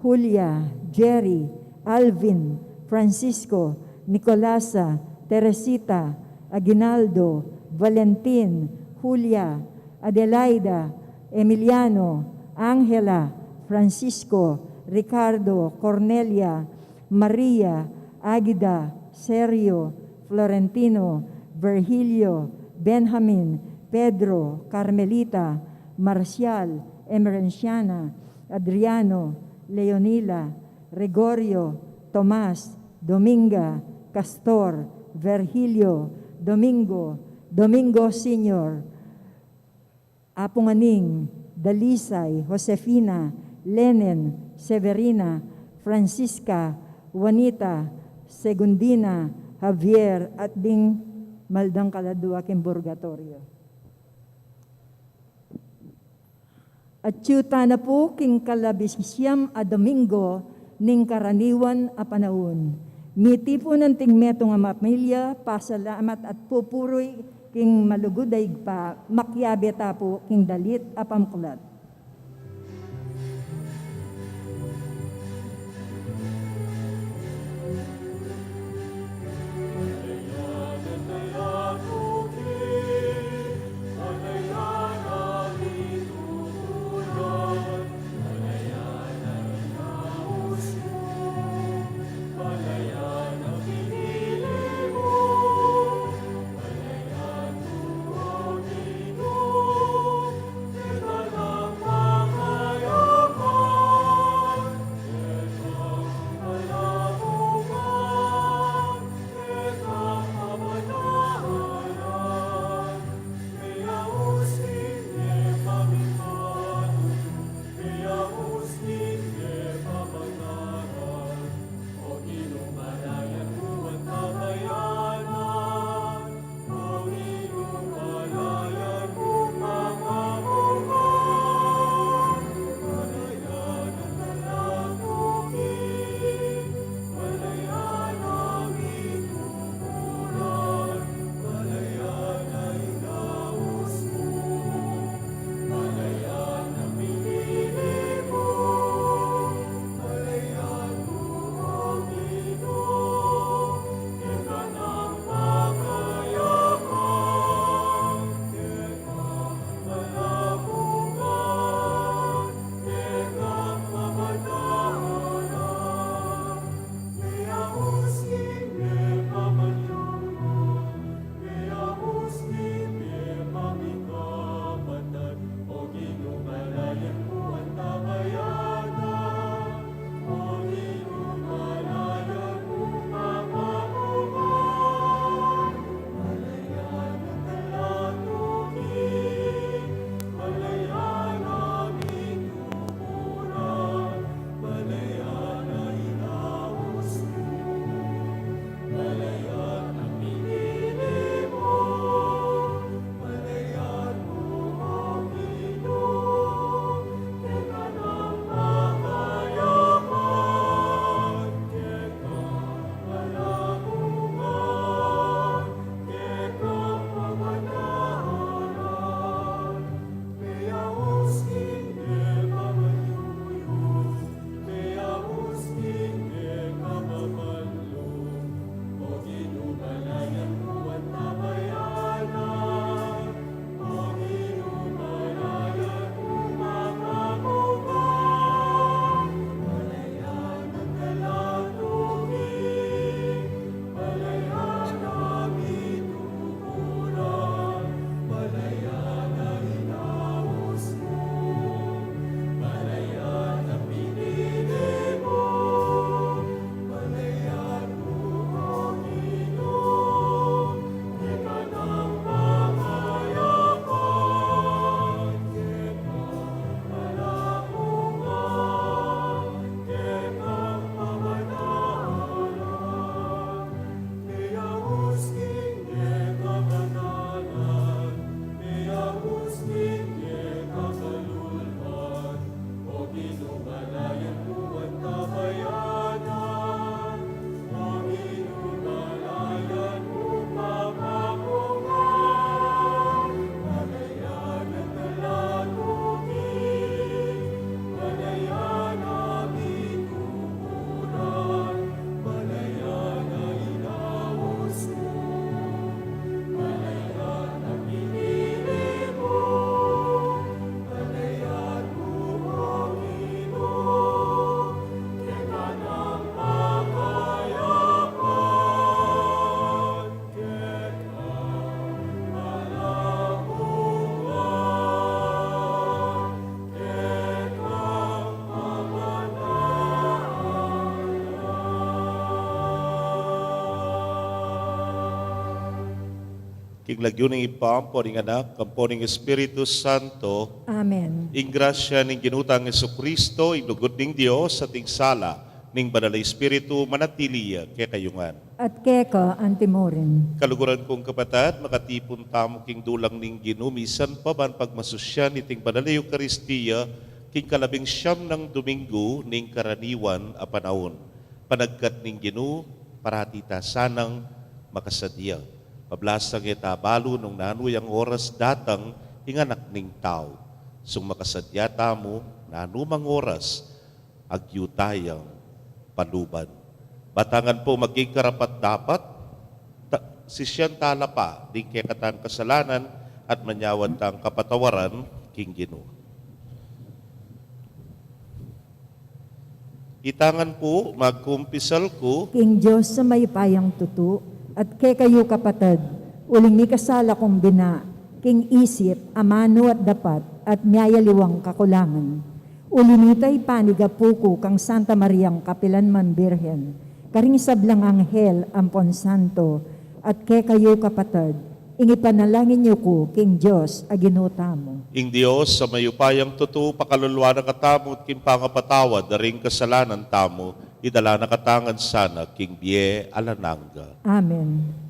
Julia, Jerry, Alvin, Francisco, Nicolasa, Teresita, Aguinaldo, Valentin, Julia, Adelaida, Emiliano, Angela, Francisco, Ricardo, Cornelia, Maria, Agida, Sergio, Florentino, Virgilio, Benjamin, Pedro, Carmelita, Marcial, Emerenciana, Adriano, Leonila, Gregorio, Tomas, Dominga, Castor, Virgilio, Domingo, Domingo Senior, Apu Nganing, Dalisay, Josefina, Lenen, Severina, Francisca, Juanita, Segundina, Javier, at ding maldang kaladua king purgatoryo. Atyu tana pu king kalabisisyam a Domingo ning karaniwan a panaun. Mitipun anting metung a mamilya, pasalamat at pupuri king malugud a Ibpa, makiabe ta pu king dalit a pamuklat. King lagyu ning Ibpa, ampo ning Anak, ampo ning Espiritu Santo. Amen. Ing grasya ning Ginu tang Jesucristo, ing lugud ning Dios, at ing sala ning Banal a Espiritu, manatili ya kekayu ngan. At keka antimurin. Kaluguran kung kapatad, makatipun tamu king dulang ning Ginu misan pa ban pagmasusyan iting Banal a Eukaristia, king kalabing siyam nang Domingo ning karaniwan a panaun. Panagkat ning Ginu, parati ta sanang makasadya. Pablasang e ta balu nung nanu yang oras datang ing Anak ning Tau. Sung makasadya tamu, nanu mang oras, agyu tayang paluban. Batangan pu maging karapat-dapat, ta-, sisian tala pa ding kekatang kasalanan at manyawad tang kapatawaran king Ginu. Itangan pu, magkumpisal ku. King Dios a mayupayang tutu, at kekayu kapatad, uling mikasala kung bina, king isip, amanu at dapat, at miyayaliwang kakulangan. Uli nita ipanigapu ku kang Santa Mariang kapilan man Birhen, karing sablang anghel ampon santo, at kekayu kapatad, ing ipanalangin yu ku king Dios a Ginu tamu. Ing Dios a mayupayang tutu, pakaluluan na katamu at king pangapatawad da ring kasalanan tamu, idala na katamu ngan sana king bie alang angga. Amen.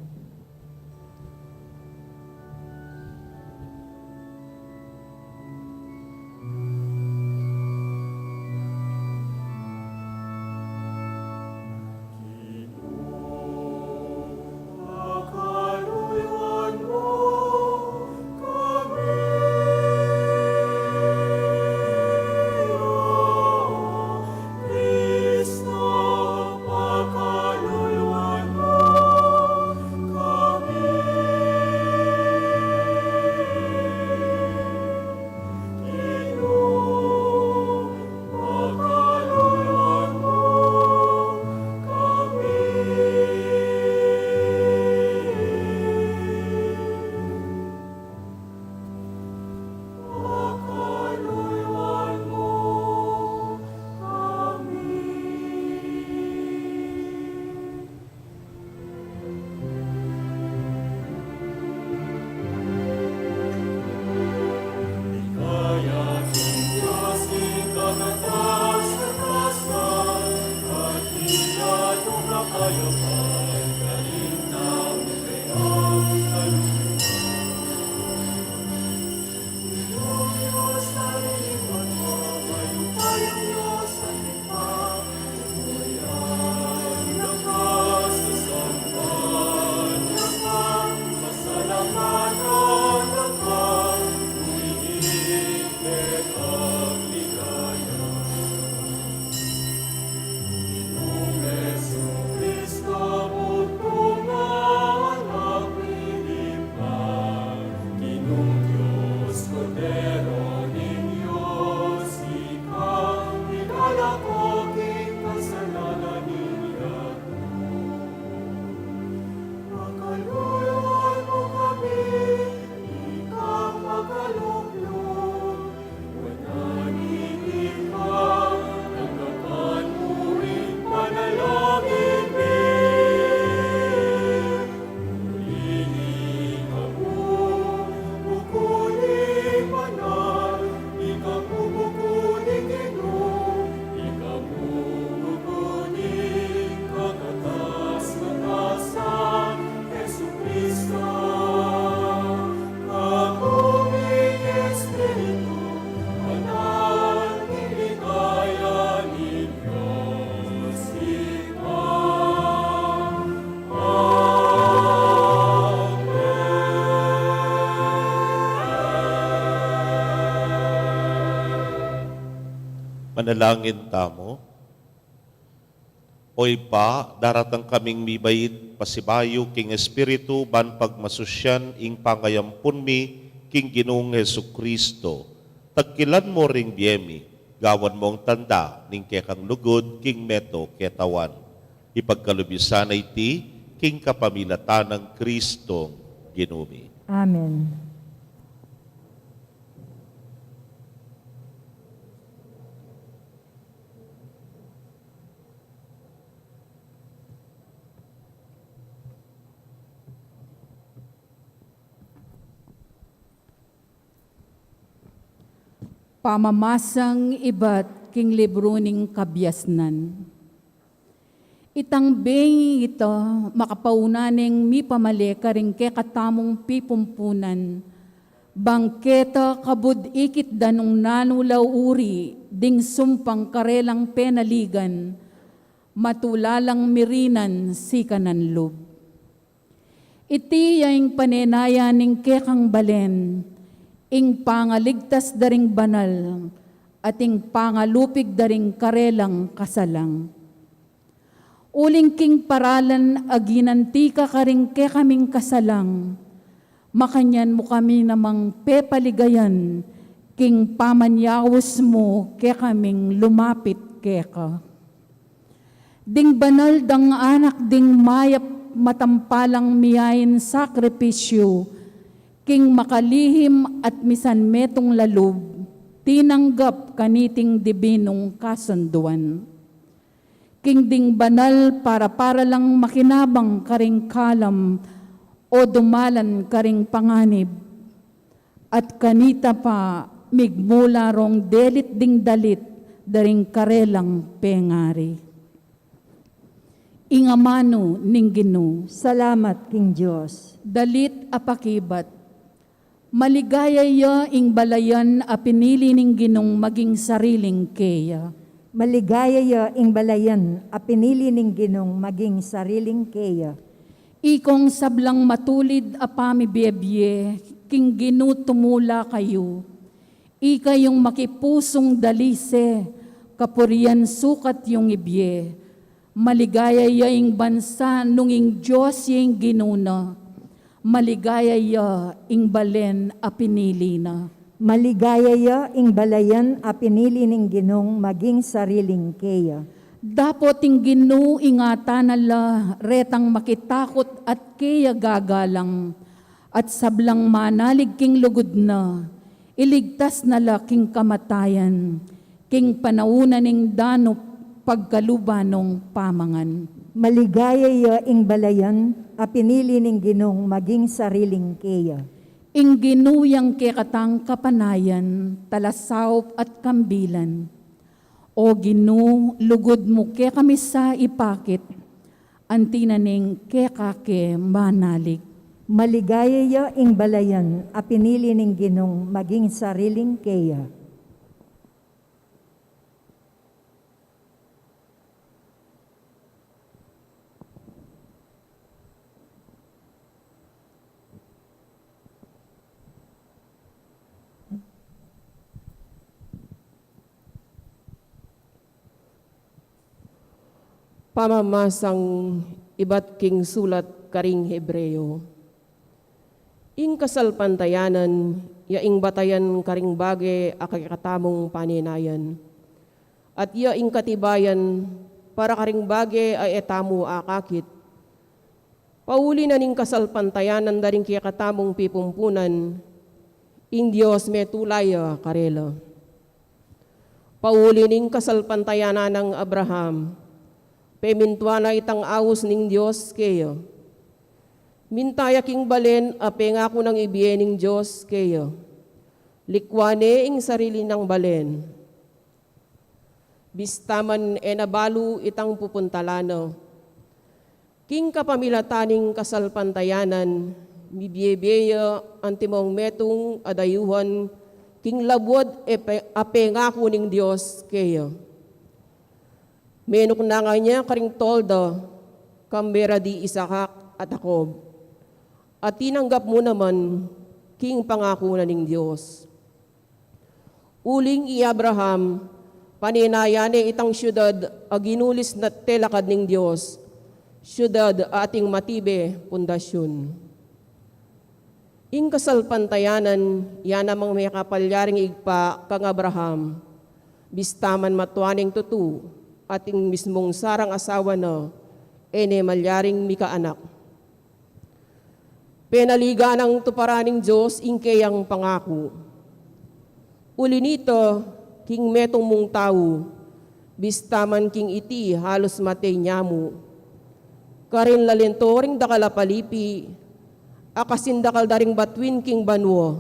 Manalangin tamu. O Ibpa, daratang kaming mibait pasibayu king Espiritu ban pagmasusyan ing pangayampun mi king Ginung Jesucristo. Tagkilan mu ring bie mi, gawan mung tanda ning kekang lugud king meto ketawan. Ipagkalub yu sana iti king kapamilatan nang Kristong Ginu mi. Amen. Pamamasang ibat king libru ning kabiasnan. Itang bengi ita makapauna neng mipamale karing kekatamung pipumpunan, bang keta kabud ikit da nung nanu la uri ding sumpang karelang penaligan, matula lang mirinan sikanan lub. Iti ya ing panenayan ning kekang balen, ing pangaligtas da ring banal, at ing pangalupig da ring karelang kasalang. Uling king paralan a ginanti ka karing kekaming kasalang, makanyan mu kami namang pepaligayan king pamanyaus mu kekaming lumapit keka. Ding banal dang anak ding mayap matampalang miyain sakripisyu, king makalihim at misan metung la lub, tinanggap kaniting dibinung kasunduan. King ding banal para-para lang makinabang karing kalam o dumalan karing panganib. At kanita pa migmula rong delit ding dalit da ring karelang pengari. Ing amanu ning Ginu. Salamat king Dios. Dalit a pakibat. Maligaya ya ing balayan a pinili ning Ginung maging sariling keya. Maligaya ya ing balayan a pinili ning Ginung maging sariling keya. Ikong sablang matulid a pamibiebie, king Ginu tumula kayu. Ika yung makipusung dalise, kapurian sukat yung ibie. Maligaya ya ing bansa nung ing Dios ya ing Ginu na. Maligaya ya ing balen a pinili na. Maligaya ya ing balayan a pinili ning Ginung maging sariling keya. Dapot ing Ginu ingatan na la retang makitakut at keya gagalang, at sablang manalig king lugud na, iligtas na la king kamatayan, king panaun na ning danup pagkaluban nong pamangan. Maligaya ya ing balayan a pinili ning Ginung maging sariling keya. Ing Ginu yang kekatang kapanayan, talasaup at kambilan. O Ginu, lugud mu kekami sa ipakit, anti na ning keka ke manalig. Maligaya ya ing balayan a pinili ning Ginung maging sariling keya. Pamamasang ibat king sulat karing Hebreo. Ing kasalpantayanan ya ing batayan karing bage a kekatamung panenayan, at ya ing katibayan para karing bage a e tamu akakit. Pauli na ning kasalpantayanan da ring kekatamung pipumpunan, ing Dios metula ya karela. Pauli ning kasalpantayanan nang Abraham, pemintuan na itang aus ning Dios keya. Minta ya king balen a pengaku nang ibie ning Dios keya. Likwan ne ing sarili nang balen. Bista man e na balu itang pupuntalan na. King kapamilatan ning kasalpantayanan, mibiebie ya antimong metung a dayuhan king labuad e pe-, a pengaku ning Dios keya. Menuknangan ya karing tolda, kambe ra di Isaac at Jacob. At tinanggap mu naman king pangaku na ning Dios. Uling i Abraham, panenayan ne itang siudad a ginulis na telakad ning Dios, siudad a ating matibe pundasyun. Ing kasalpantayanan, ya namang mekapalyaring ibpa kang Abraham, bista man matua neng tutu, at ing mismung Sarang asawa na, e ne malyaring mikaanak. Penaligan nang tuparan ning Dios ing keyang pangaku. Uli nita, king metung mung tau, bista man king iti halus matei nya mu. Karin lalinto ring dakal a palipi, a kasindakal da ring batuin king banua,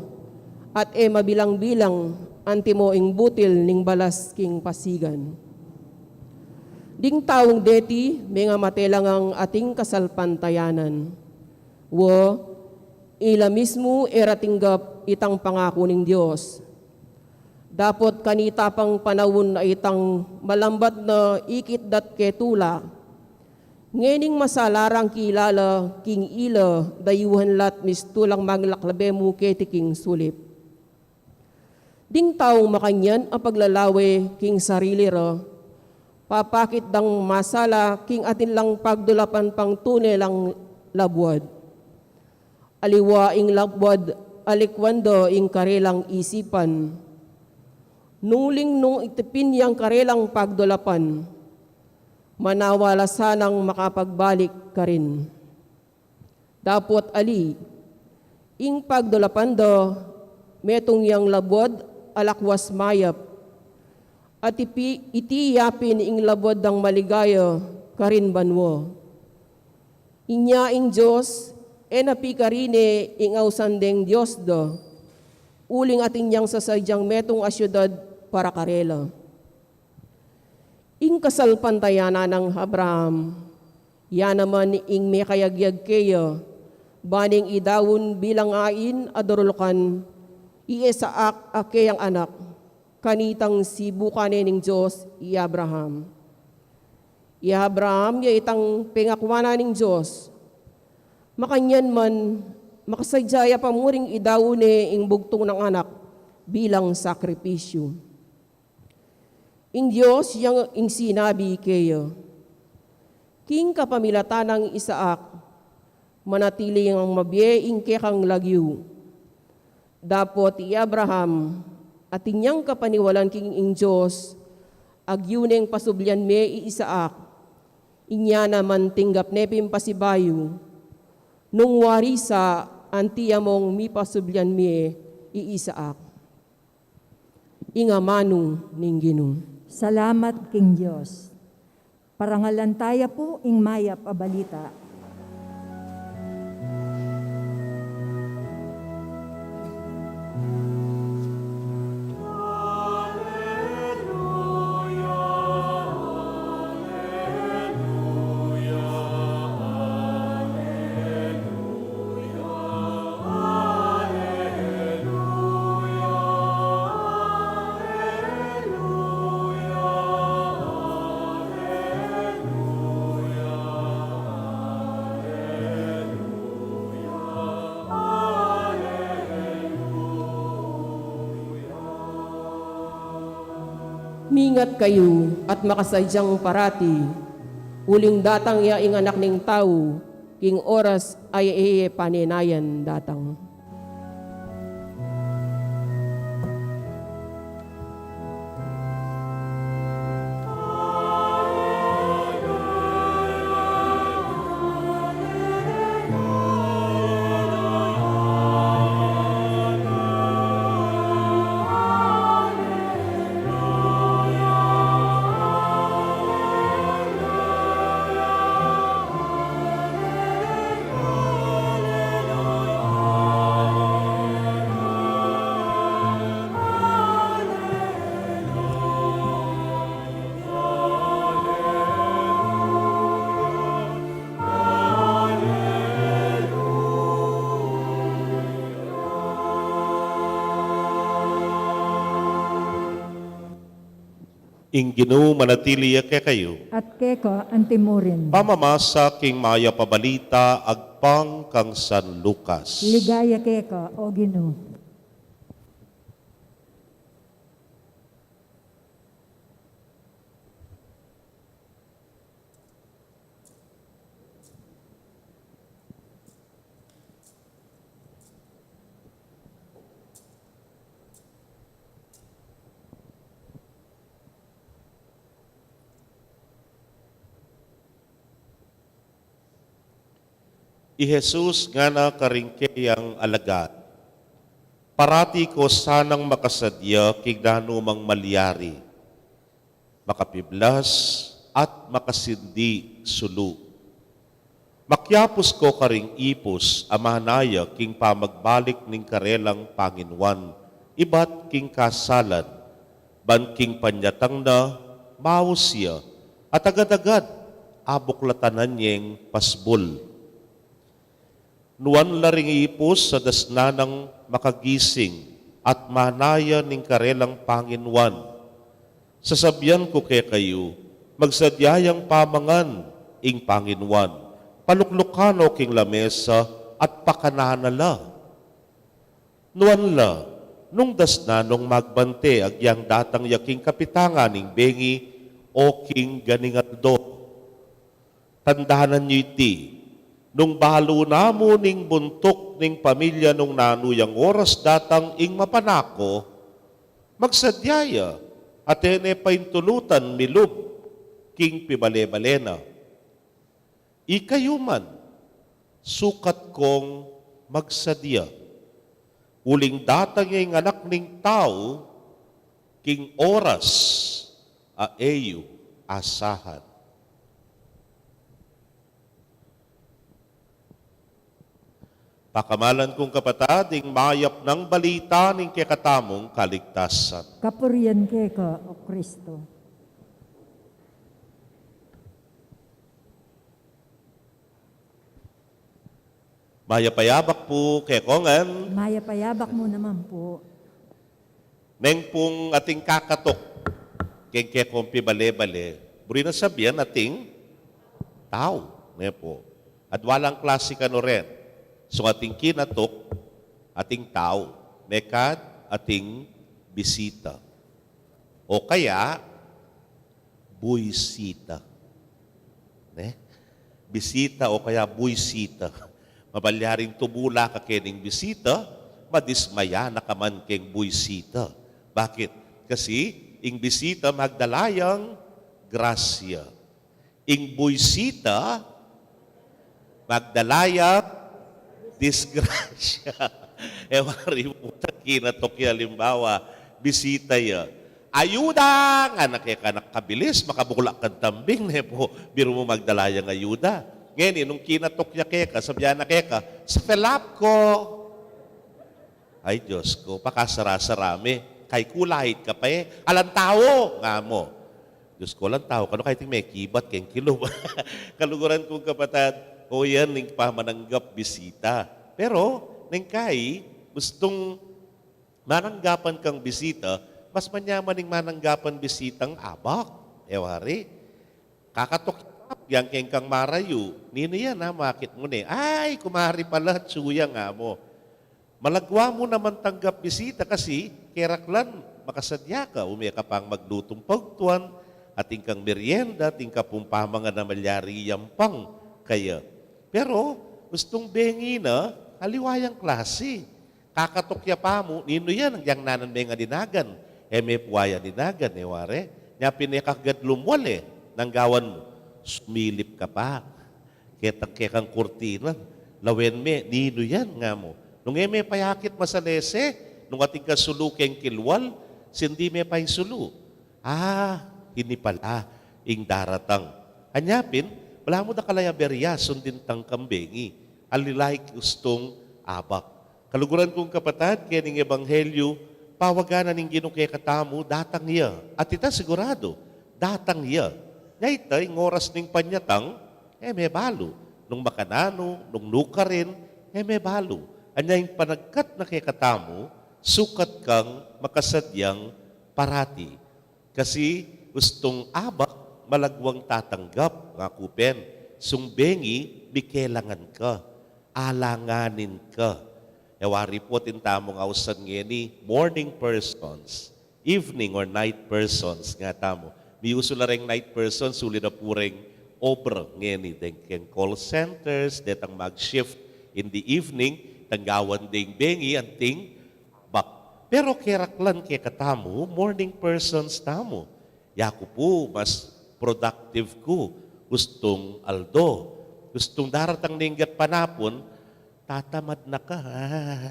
at e mabilang-bilang antimo ing butil ning balas king pasigan. Ding taung deti, mengamate la ngang ating kasalpantayanan. Wa, ila mismu e ra tinggap itang pangaku ning Dios. Dapot kanita pang panaun a itang malambat na ikit dat ketula. Ngening masala rang kilala king ila, dayuhan la't mistulang manglaklabe mu keti king sulip. Ding taung makanyan a paglalawe king sarili ra, papakit dang masala king atin lang pagdulapan pang tune lang labuad. Aliwa ing labuad, alikwan da ing karelang isipan. Nuling nung itipin yang karelang pagdulapan, manawa la sanang makapagbalik karin. Dapot ali, ing pagdulapan da, metung yang labuad a lakwas mayap. At ipi-, iti yapin ing labuad dang maligaya karin banua. Inya ing Dios, e na pikarine ing ausan deng Dios da, uling atin yang sasadyang metung a siudad para karela. Ing kasalpantayanan nang Abraham, ya naman ing mekayagyag keya, ba neng idaun bilang ain a durulukan i Isaac a keyang anak, kanitang sibukan ne ning Dios i Abraham. I Abraham ya itang pengakuan na ning Dios. Makanyan man, makasadya ya pa mu ring idaun ne ing bugtung nang anak bilang sakripisyu. Ing Dios yang ing sinabi keya, king kapamilatan nang Isaac, manatili yang mabie ing kekang lagyu. Dapot i Abraham, atin yang kapaniwalan king ing Dios, agyu neng pasublian me i Isaac. Inya naman tinggap ne pin pasibayu, nung wari sa anti among mipasublian me i Isaac. Ing amanu ning Ginu. Salamat king Dios. Parangalan taya pu ing mayap a balita. Mingat kayu at makasadyang parati, uling datang ya ing Anak ning Tau, king oras a e ye panenayan datang. Ing Ginu manatili ya kekayu. At keka antimurin. Pamamasa king mayap a balita agpang kang San Lucas. Ligaya keka, O Ginu. I Jesus ngana karing keyang alagad, parati ko sanang makasadya king nanumang malyari, makapiblas at makasindi sulu. Makyapus ko karing ipus a manaya king pamagbalik ning karelang panginuan ibat king kasalan, ban king panyatang na maus ya, at agad-agad abuklatan na neng pasbul. Nuan la ring ipus a dasnan nang makagising at manaya ning karelang panginuan. Sasabian ku kekayu, magsadya yang pamangan ing panginuan, paluklukan no king lamesa at pakanan na la. Nuan la, nung dasnan nong magbante agyang datang ya king kapitangan ning bengi o king ganing aldo. Tandanan yu iti, nung balu na mu ning buntuk ning pamilya nung nanu yang oras datang ing mapanako, magsadya ya, at e ne paintulutan milub king pibale-bale na. Ikayu man, sukat kong magsadya, uling datang ya ing Anak ning Tau king oras a e yu asahan. Pakamalan kung kapatad, ing mayap nang balita ning kekatamung kaligtasan. Kapurian keka, O Kristo. Mayap a yabak pu kekongan. Mayap a yabak mu naman pu. Neng pung ating kakatuk keng kekong pibale-bale, buri nang sabian ating tau, ne pu. Adwa lang klasi kanu ren. So ating kinatuk, ating tau, mekad ating bisita. O kaya, buisita. Ne? Bisita o kaya buisita. Mabalyaring tumula ka kening bisita, madismaya na ka man keng buisita. Bakit? Kasi ing bisita magdala yang grasya. Ing buisita magdala yang disgrasya. E wari mu, kinatuk ya, alimbawa, bisita ya. Ayuda! Ngana keka, anak, kabilis, makabukla kang tambing, ne pu. Biru mu magdala yang ayuda. Ngeni, nung kinatuk ya keka, sabian na keka, sa felap ko. Ay, Diyos ko, pakasara-sara me. Kay kulait ka pa e. Alang tau, nga mu. Diyos ko, alang tau kanu, kayting mekibat keng kilub. Kaluguran kung kapatad, o yan ing pamananggap bisita. Pero, neng kai, gustung mananggapan kang bisita, mas manyaman ing mananggapan bisitang abak. E wari, kakatuk yang keng kang marayu, ninu yan a, makit mu ne. Ay, kumari pala, atsu ya, nga mu. Malagwa mu naman tanggap bisita kasi keraklan makasadya ka, ume ka pang maglutung pagtuan, ating kang merienda, ating ka pung pamangan a malyari yang pang kaya. Pero, gustung bengi na, aliwa yang klasi. Kakatuk ya pa mu, ninu yan, yang nanan me ngan dinagan. E me pu a yan dinagan, e wari. Nya pin e ka agad lumwal e, nanu gawan mu, sumilip ka pa. Ketang kekang kurtina, lawen me, ninu yan, nga mu. Nung e me pa yakit masalese, nung ating ka sulu keng kilwal, sindi me pa ing sulu. Ah, ini pala ing daratang. Anya pin, balamu dakal a aberya, sundin tang kang bengi. Ali la ing gustung abak. Kaluguran kung kapatad, kening ebanghelyu, pawagan na ning Ginu kekatamu, datang ya. At ita siguradu, datang ya. Nya ita, ing oras ning panyatang, e me balu. Nung makananu, nung nukarin, e me balu. Anya ing panagkat na kekatamu, sukat kang makasadyang parati. Kasi gustung abak, malagwang tatanggap, ngaku pin, sung bengi, mikelangan ka, alanganin ka. E wari pu atin tamung ausan ngeni, morning persons, evening or night persons, nga tamu. Miyusu la reng night persons, uli na pu reng obra ngeni, deng keng call centers, detang mag-shift in the evening, tanggawan deng bengi, anting abak. Pero keraklan kekatamu, morning persons tamu. Yaku pu, mas productive ku gustung aldo. Gustung daratang ning gat panapun, tatamad na ka. Ah.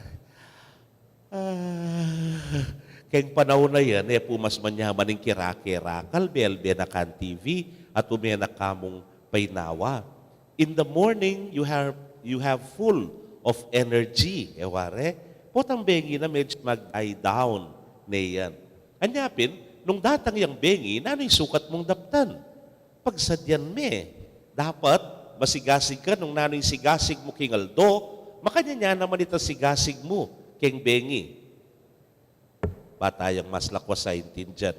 Ah. Keng panaun a yan, e pu mas manyaman ing kera-kera, kalbe-albe na kang T V, at ume na kamung painawa. In the morning, you have, you have full of energy, e wari? Potang bengi na medyo mag-die down ne yan. Anya pin, nung datang yang bengi, nanu ing sukat mung daptan? Pagsadyan me. Dapat, masigasig ka nung nanu ing sigasig mu king aldo, makanyan ya naman itang sigasig mu king bengi. Ba tayang mas lakwas a intindian.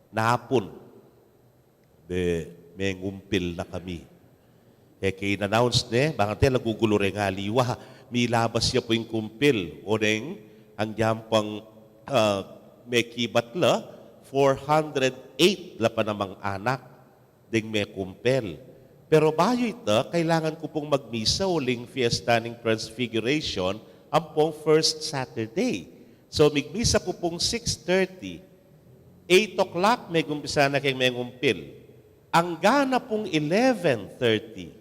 Napun, de, mengumpil na kami. E ke in-announce ne, bang ate, lagugulu reng aliwa. Milabas ya pu ing kumpil. O neng, ang yampang, ah, mekibat la, four hundred eight la pa namang anak deng mekumpel. Pero bayu ita, kailangan ku pung magmisa uling fiesta ning Transfiguration, ampong first Saturday. So, migmisa ku pung six thirty. Eight o'clock, megumpisa na keng mengumpil. Angga na pung eleven thirty.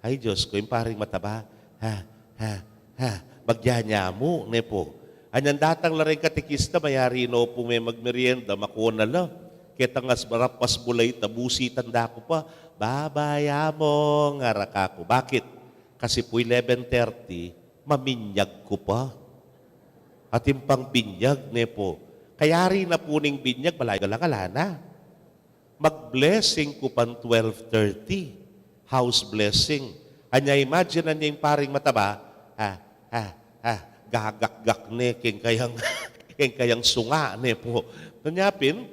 Ay, Diyos ko, ing paring mataba. Ha, ha, ha. Magyanyamu, ne pu. Anyang datang la reng katekista, mayari no pu me magmerienda, makuna la. Ketang as marapas bulay, tabusi tanda ku pa. Bye-bye, Among, ngara ku. Bakit? Kasi pu eleven thirty, maminyag ku pa. Atin pang binyag, ne pu. Kayari na pu ning binyag, balay gala-gala na. Mag-blessing ku pan twelve thirty. House blessing. Anya, imagine na ning paring mataba, ah, ah, ah, gagakgak ne, keng kayang, keng kayang sunga, ne pu. Anya pin,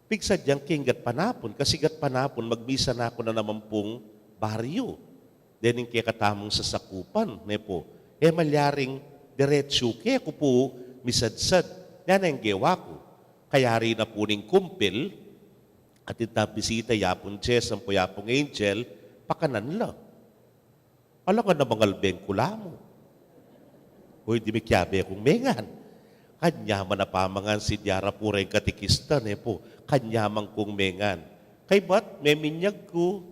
pigsadyan keng gatpanapun, kasi gatpanapun, magmisa na ku na naman pung baryu. Dening kekatamung sasakupan, ne pu. E malyaring diretsu ke ku pu misadsad. Yan ang gewa ku. Kayari na pu ning kumpil, atin tang bisita, yapung Jess, ampo yapung Angel, pakanan la. Alangan na mangalbeng ku la mu. Uy, di mi kiabe kung mengan. Kanyaman a pamangan, sidya ra pu reng katekista, ne pu. Kanyaman kung mengan. Kaybat, meminyag ku.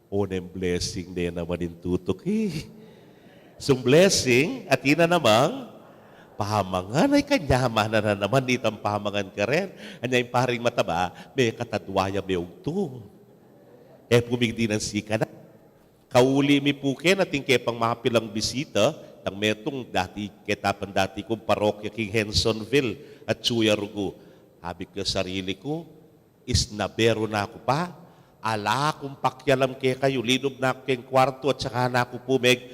O, neng blessing ne naman ing tutuki. Sung blessing, atin na namang pamangan. Ay, kanyaman na naman itang pamangan karen. Anya ing paring mataba, mekatadwa ya meugtu. E pu migdinan sikanan. Kauli mi pu ken, atin ke pang mapilang bisita, tang metung dati, keta pang dati kung parokya king Hensonville, atsu ya rugu. Sabi ku sarili ku, isnaberu na ku pa, ala kung pakialam kekayu, linub na ku keng kwartu at saka na ku pu meg-,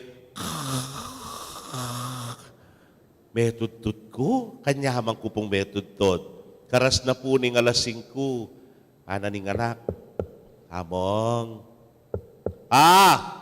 metudtud ku, kanyaman ku pung metudtud. Karas na pu ning alas singku, ana ning anak, Among, ah!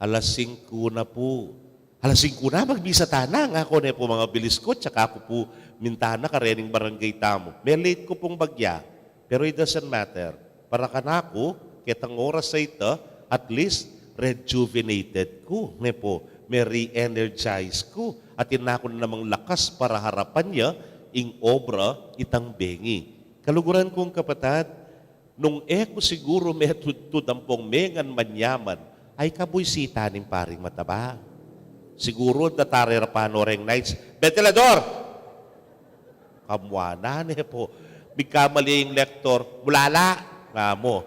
Alas singku na pu. Alas singku na, magmisa tana, ngaku ne pu, mangabilis ku, tsaka ku pu mintana karening barangay tamu. Me-late ku pung bagya, pero it doesn't matter. Para kanaku, ketang oras a ita, at least, rejuvenated ku, ne pu, me-re-energize ku, atin na ku na namang lakas para harapan ya ing obra itang bengi. Kaluguran kung kapatad, nung e ku siguru metudtud ampong mengan manyaman, ay kabuisitan ning paring mataba. Siguru datare ra pa no reng nights, "Bentilador!" Kamua na, ne pu. Migkamali ing lektor, "Bulala!" nga mu.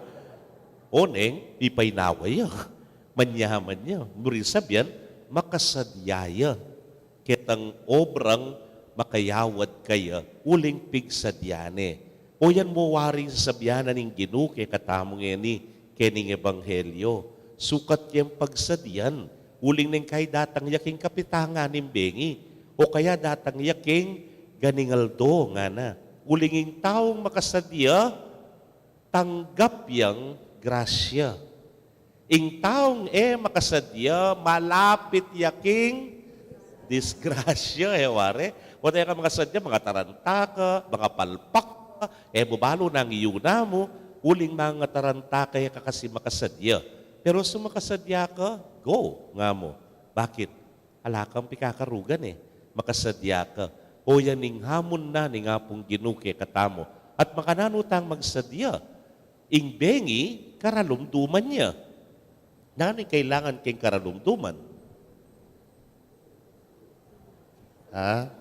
O neng, ipainawa ya. Manyaman ya. Murin sabian, makasadya ya ketang obrang makayawad kaya uling pigsadya ne. O yan mu waring sasabian na ning Ginu kekatamu ngeni, kening ebanghelyo. Sukat yang pagsadyan, uling neng kay datang ya king kapitangan ning bengi, o kaya datang ya king ganing aldo, ngana. Uling ing taung makasadya, tanggap yang grasya. Ing taung e makasadya, malapit ya king disgrasya, e wari. Potang e ka makasadya, mangataranta ka, mangapalpak ka, e mu balu nanu ing iyuna mu, uling mangataranta ka, e ka kasi makasadya. Pero sung makasadya ka, go, nga mu. Bakit? Ala kang pikakarugan e. Makasadya ka. O yan ing hamon na ning Apung Ginu kekatamu. At makananu tang magsadya? Ing bengi, karalumduman ya. Nanu ing kailangan keng karalumduman? Ha?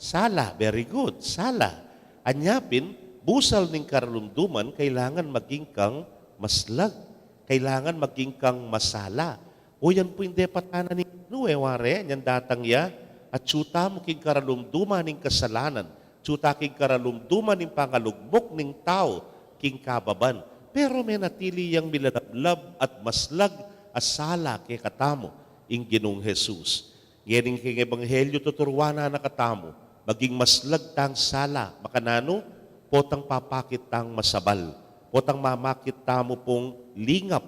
Sala, very good. Sala. Anya pin, busal ning karalumduman, kailangan maging kang maslag. Kailangan maging kang masala. O yan pu ing depatan na ning Ginu, e ware, nyan datang ya, atyu tamu king karalumduman ning kasalanan, atyu ta king karalumduman ning pangalugmok ning tau king kababan. Pero menatili yang milalablab at maslag a sala kekatamu, ing Ginung Jesus. Ngening king ebanghelyu tuturuan na katamu, maging maslag tang sala, makananu, potang papakit tang masabal, potang mamakit tamu pung lingap,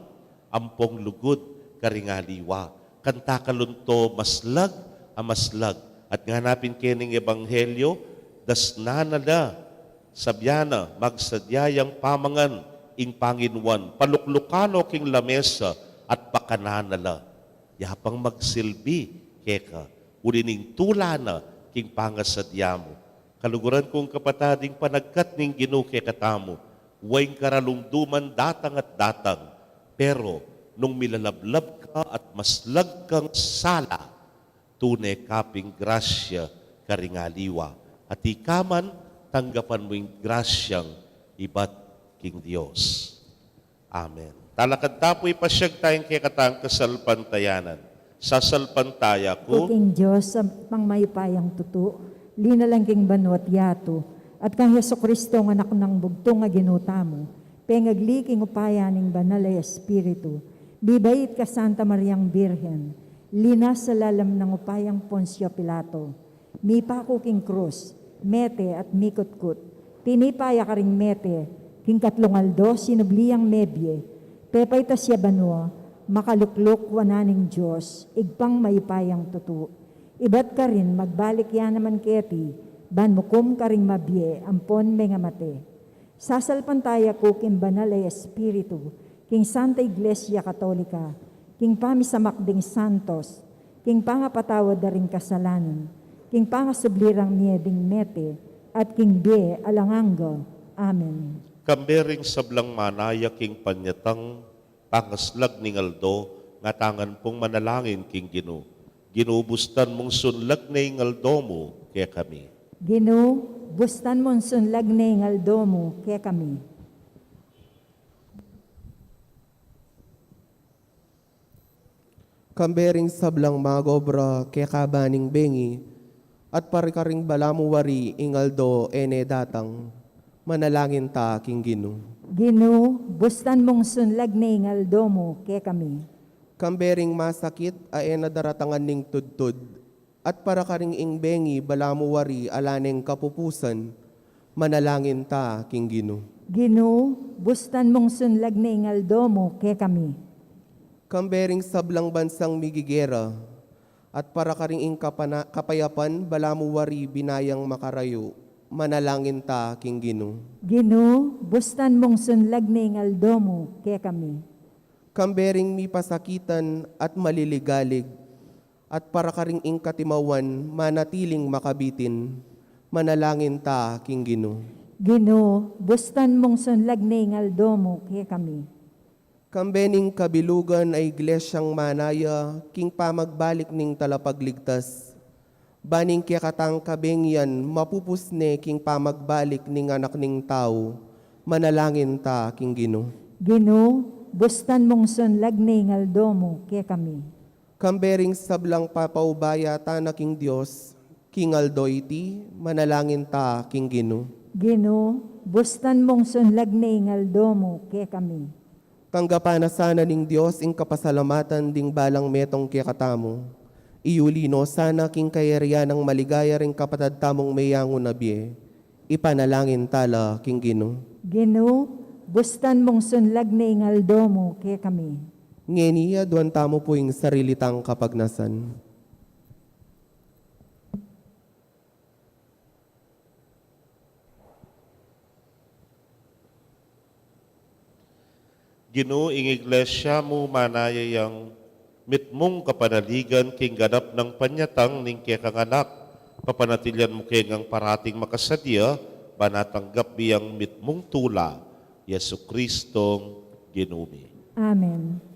ampong lugud karing aliwa. Kanta kalunto, maslag a maslag. At ngana pin kening ebanghelyu, dasnan na la, sabyan na, magsadya yang pamangan ing panginuan, paluklukan no king lamesa, at pakanan na la. Yapang magsilbi keka, uli ning tula na king pangasadya mu. Kaluguran kung kapatad, ing panagkat ning Ginu kekatamu, wa ing karalumduman datang at datang, pero nung milalablab ka at maslag kang sala, tune ka ping grasya karing aliwa. At ika man, tanggapan mu ing grasyang ibat king Dios. Amen. Talakad ta pu, ipasyag taya ing kekatang kasalpantayanan. Sasalpantaya ku king Dios a pangmayupayang tutu, linalang king banua't yatu, at kang Jesucristo a Anak nang bugtung a Ginu tamu, pengagli king upaya ning Banal a Espiritu, mibait kang Santa Mariang Birhen, linasa lalam ning upayang Poncio Pilato, mipaku king krus, mete at mikutkut. Tinipa ya karing mete, king katlung aldo sinubli yang mebie, pepaitas ya banua, makalukluk wanan ning Dios, Ibpang mayupayang tutu. Ibat karin, magbalik ya naman keti, ban mukum karing mabie ampon mengamate. Sasalpantaya ku king Banal a Espiritu, king Santa Iglesia Katolika, king pamisamak ding santos, king pangapatawad da ring kasalanan, king pangasubli rang mie ding mete, at king bie alang angga. Amen. Kambe ring sablang manaya king panyatang pangaslag ning aldo, ngatangan pung manalangin king Ginu. Ginu, bustan mung sunlag ne ing aldo mu kekami. Ginu, bustan mung sunlag ne ing aldo mu kekami. Kambe ring sablang magobra keka ban ing bengi, at para karing balamu wari ing aldo e ne datang, manalangin ta king Ginu. Ginu, bustan mung sunlag ne ing aldo mu kekami. Kambe ring masakit a e na daratangan ning tudtud, at para karing ing bengi balamu wari ala neng kapupusan, manalangin ta king Ginu. Ginu, bustan mung sunlag ne ing aldo mu kekami. Kambe ring sablang bansang migigera, at para karing ing kapana-, kapayapan balamu wari binayang makarayu, manalangin ta king Ginu. Ginu, bustan mung sunlag ne ing aldo mu kekami. Kambe ring mipasakitan at maliligalig, at para karing ing katimawan manatiling makabitin, manalangin ta king Ginu. Ginu, bustan mung sunlag ne ing aldo mu kekami. Kambe ning kabilugan a iglesyang manaya king pamagbalik ning Talapagligtas, ban ing kekatang kabengian mapupus ne king pamagbalik ning Anak ning Tau, manalangin ta king Ginu. Ginu, bustan mung sunlag ne ing aldo mu kekami. Kambe ring sablang papaubaya tana king Dios, king aldo iti, manalangin ta king Ginu. Ginu, bustan mung sunlag ne ing aldo mu kekami. Tanggapan na sana ning Dios ing kapasalamatan ding balang metung kekatamu. Iyuli no sana king kayarian nang maligaya ring kapatad tamung meyangu na bie. Ipanalangin ta la king Ginu. Ginu, bustan mung sunlag ne ing aldo mu kekami. Ngeni, aduan tamu pu ing sarili tang kapagnasan. Ginu, ing iglesia mu manaya yang mitmung kapanaligan king ganap nang panyatang ning kekang Anak, papanatilian mu ke ngang parating makasadia, ban atanggap mi yang mitmung tula, Jesucristong Ginu mi. Amen.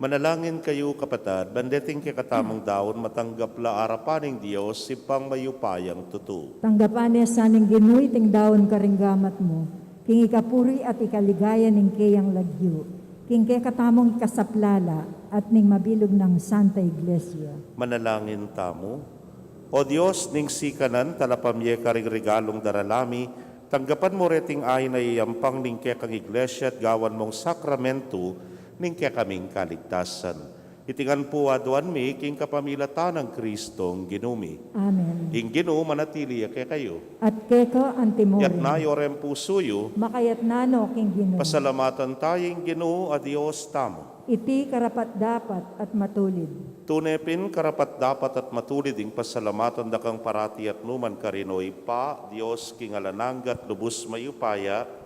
Manalangin kayu, kapatad, ban deting kekatamung daun matanggap la arapan ning Dios, Ibpang mayupayang tutu. Tanggapan na sa ning Ginu iting daun karing gamat mu, king ikapuri at ikaligaya ning keyang lagyu, king kekatamung ikasaplala at ning mabilug nang Santa Iglesia. Manalangin tamu. O Dios, ning sikanan, talapamye karing regalung daralan mi, tanggapan mu reting ain a iyampang ning kekang Iglesia at gawan mung sakramentu ning kekaming kaligtasan. Iti ngan pu aduan mi king kapamilatan nang Kristong Ginu mi. Amen. Ing Ginu manatili ya kekayu. At keka antimurin. Itas yu reng pusu yu. Makaitas no king Ginu. Pasalamatan taya ing Ginu a Dios tamu. Iti karapat-dapat at matulid. Tune pin karapat-dapat at matulid ing pasalamatan da kang parati at nukarin man, O Ibpa, Dios king alang angga at lubus mayupaya.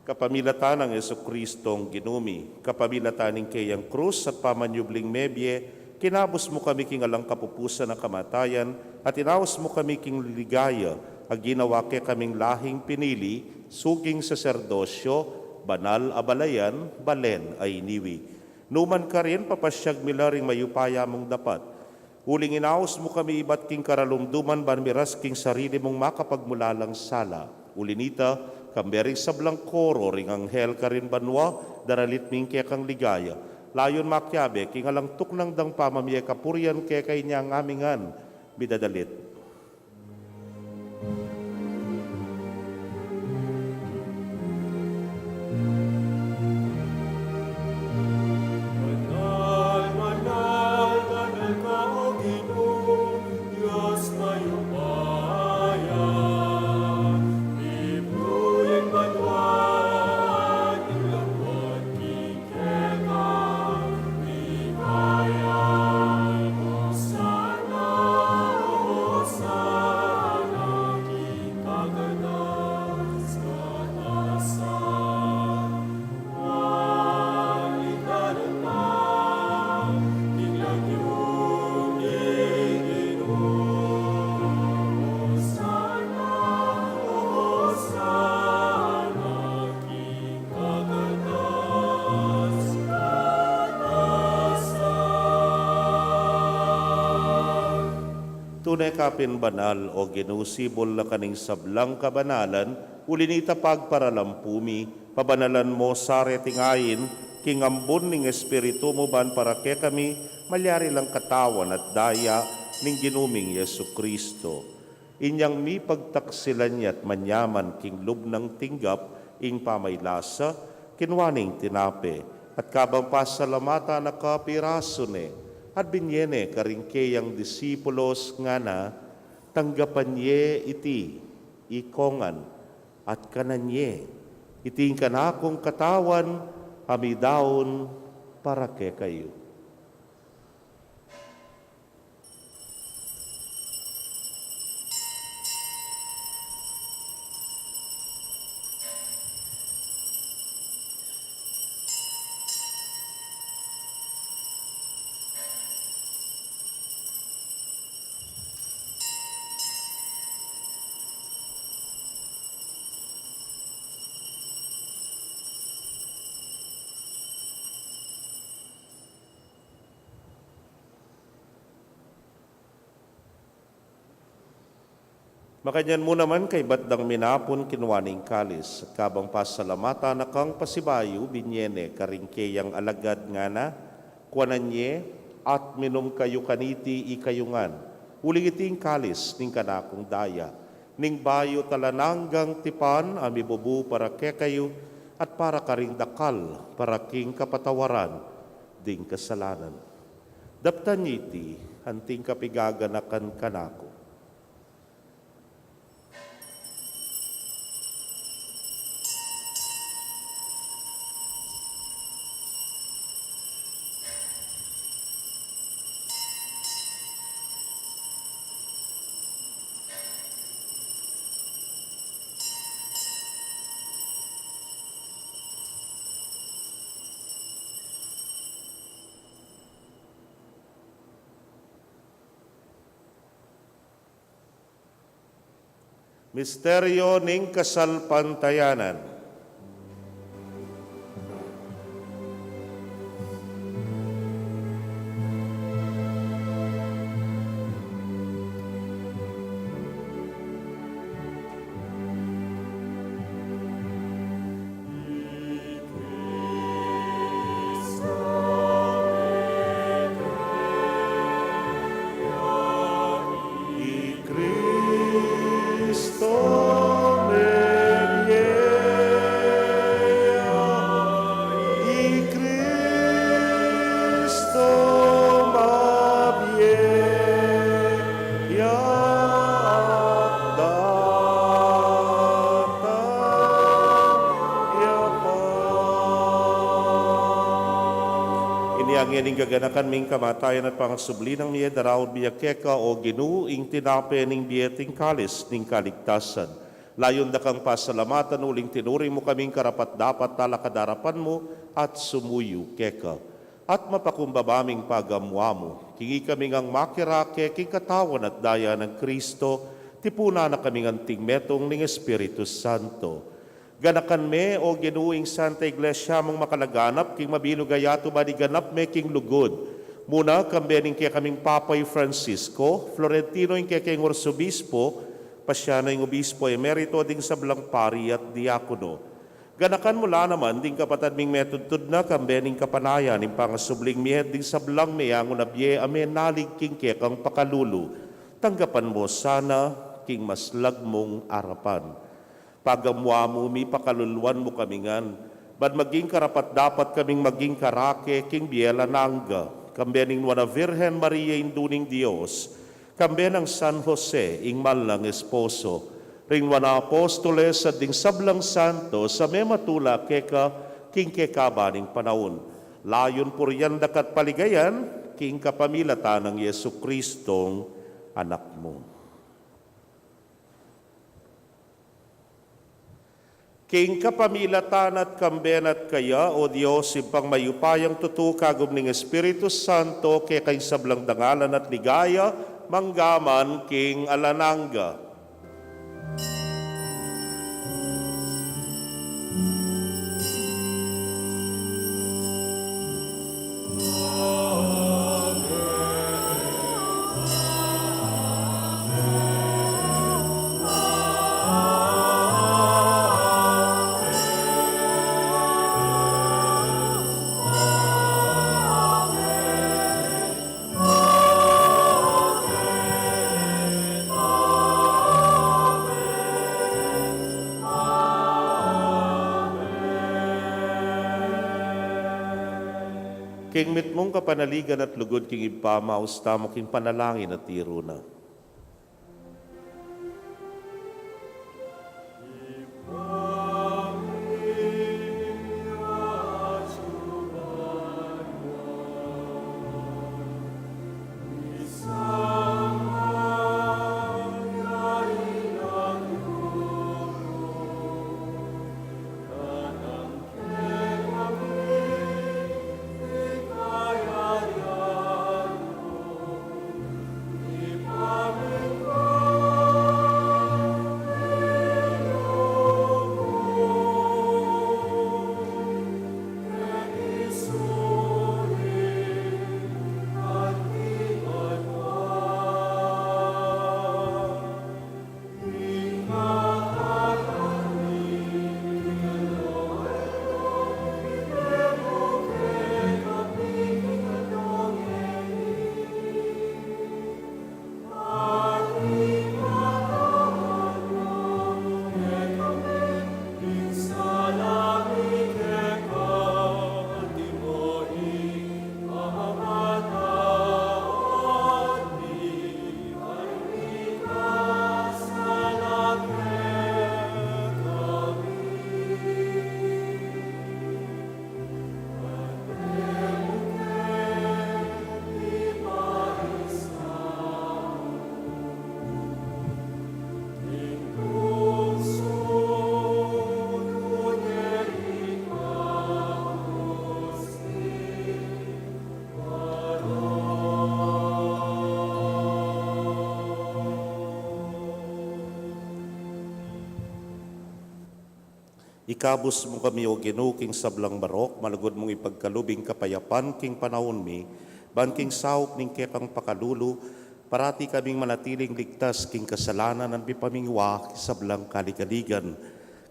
Kapamilatan nang Jesukristong Ginu mi, kapamilatan ning keyang krus at pamanyubling mebie, kinabus mu kami king alang kapupusan a kamatayan, at inaus mu kami king ligaya a ginawa kekaming lahing pinili, suging saserdosyo, banal a balayan, balen a iniwi. Nukarin man, papasiag mi la ring mayupaya mung dapat. Uling inaus mu kami ibat king karalumduman ban miras king sarili mung makapagmulalang sala. Uli na nita, kambe ring sablang koro ring anghel karin banua, daralit mi ing kekang ligaya. Layun makiabe king alang tuknang dang pamamie kapurian keka, inya ngan mi ngan midadalit. Banal, banal, banal ka, O Ginu, Dios mayupaya. Ing banua at ing lagyu keka. Tune ka pin banal, O Ginu, sibul na ka ning sablang kabanalan, uli na nita pagparalampu mi, pabanalan mu sa reting ain, king ambun ning Espiritu mu ban para kekami, malyari lang katawan at daya ning Ginu ming Jesucristo. Inyang mipagtaksilan ya at manyaman king lub nang tinggap ing pamaylasa, kinua ne ing tinape, at kabang pasalamatan na ka, pirasu ne, at binye ne karing keyang disipulos ngana, tanggapan ye iti ikongan, at kanan ye, iti ing kanakung katawan, a midaun para kekayu. Makanyan mu naman, kaybat dang minapun, kinua ne ing kalis, at kabang pasalamatan na kang pasibayu, binye ne karing keyang alagad ngana, kuanan ye, at minum kayu kaniti ikayu ngan, uling iti ing kalis ning kanakung daya, ning bayu at alang anggang tipan, a mibubu para kekayu at para karing dakal, para king kapatawaran ding kasalanan. Daptan ye iti anting kapigaganakan kanaku. Misteryo ning kasalpantayanan. I Kristo mebie ya, i Kristo mabie ya, datang ya pa. Inya ngeni ing gaganakan ming kamatayan at pangasubli nang mie, daraun mi keka, o Ginu, ing tinape ning bie at ing kalis ning kaligtasan. Layun da kang pasalamatan uling tinuring mu kaming karapat-dapat talakad king arapan mu at sumuyu keka. At mapakumbaba ming pagamu-amu, king ikami ngan makirake king katawan at daya nang Kristo, tipunan na kami ngan anting metung ning Espiritu Santo. Ganakan me, o Ginu, ing Santa Iglesia mung makalaganap king mabinug a yatu, ban iganap me king lugud. Muna, kambe ning kekaming Papa i Francisco, Florentino ing kekeng Arsobispo, Pasiano ing Obispo Emerito, ding sablang pari at diakono. Ganakan mu la naman ding kapatad ming metudtud na, kambe ning kapanayan ning pangasubling mie, ding sablang meangu na bie a menalig king kekang pakalulu. Tanggapan mu la sana king maslag mung arapan. Pagamu-amu mi, pakaluluan mu kami ngan, ban maging karapat-dapat kaming maging karake king bie alang angga, kambe ning Nuan a Virgen Maria, Indu ning Dios, kambe nang San Jose, ing mal nang esposo, ring Nuan a Apostoles at ding sablang santos a mematula keka king kekaban ning panaun. Layun purian da ka at paligayan king kapamilatan nang Jesucristong Anak mu. King kapamilatan na at kambe na at kaya, o Dios, Ibpang mayupayang tutu, kagum ning Espiritu Santo, keka ing sablang dangalan at ligaya, mangga man king alang angga. King mitmung kapanaligan at lugud king Ibpa, maus tamu king panalangin a tiru na. Ikabus mu kami, O Ginu, king sablang marok, malugud mung ipagkalub ing kapayapan king panaun mi, ban king saup ning kekang pakalulu, parati kaming manatiling ligtas king kasalanan at mipamingwa king sablang kaligaligan.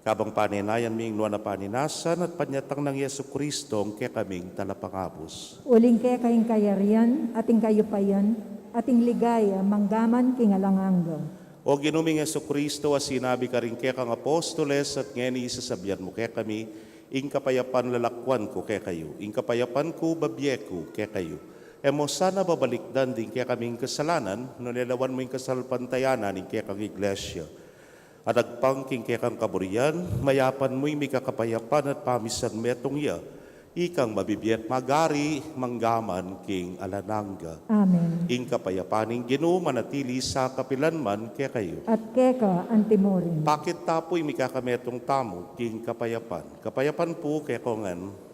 Kabang panenayan mi ing nuan a panenasan at panyatang nang Jesucristo, ing kekaming talapangabus. Uling keka ing kayarian, at ing kayupayan, at ing ligaya, manggaman king alang angga. O Ginu ming Jesucristo, a sinabi karing kekang apostoles, at ngeni sasabian mu kekami, ing kapayapan lalakwan ku kekayu, ing kapayapan ku babie ku kekayu. E mu sana babalikdan ding kekaming kasalanan, nune lawan mu ing kasalpantayanan ning kekang iglesia. At agpang king kekang kaburian, mayapan mu ing mikakapayapan at pamisan metung ya, ikang mabibie at magari manggaman king alang angga. Amen. Ing kapayapan ning Ginu manatili sa kapilan man kekayu. At keka antimurin. Pakit ta pu ing mikakametung tamu king kapayapan. Kapayapan pu kekongan.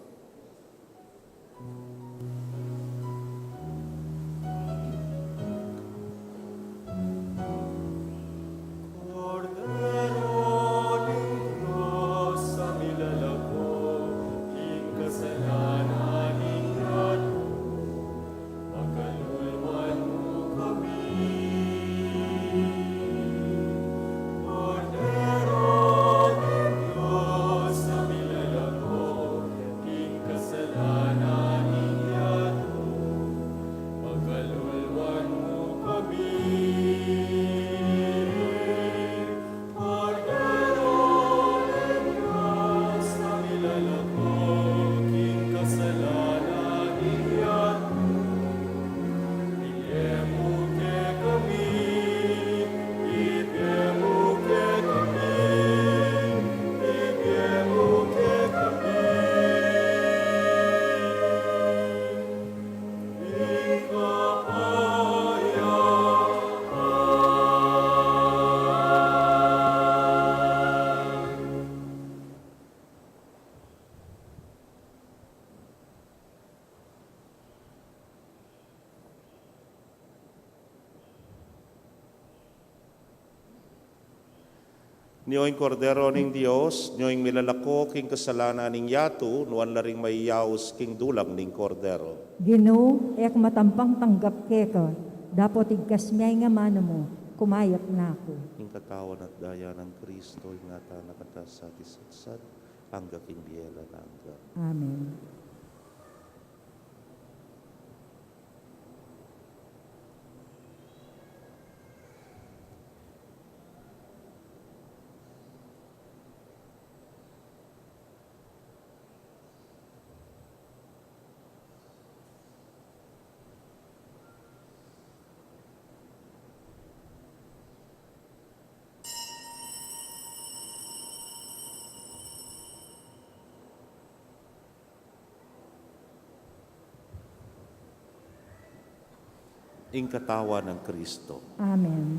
Kordero ning Dios, a milalako king kasalanan ning yatu, pakaluluan mu kami. Kordero ning Dios, a milalako king kasalanan ning yatu, pakaluluan mu kami. Kordero ning Dios, a milalako king kasalanan ning yatu, ibie mu kekami, ibie mu kekami, ibie mu kekami. Nyo ing Kordero ning Dios, nyo ing milalako king kasalanan ning yatu, nuan la ring maiyaus king dulang ning Kordero. Ginu, e ku matampang tanggap keka, dapot igkas me ing amanu mu, kumayap na ku. Ing katawan at daya nang Kristo, ingatan na kata sa tisiksan, angga king bie alang angga. Amen. Ing katawan nang Kristo. Amen.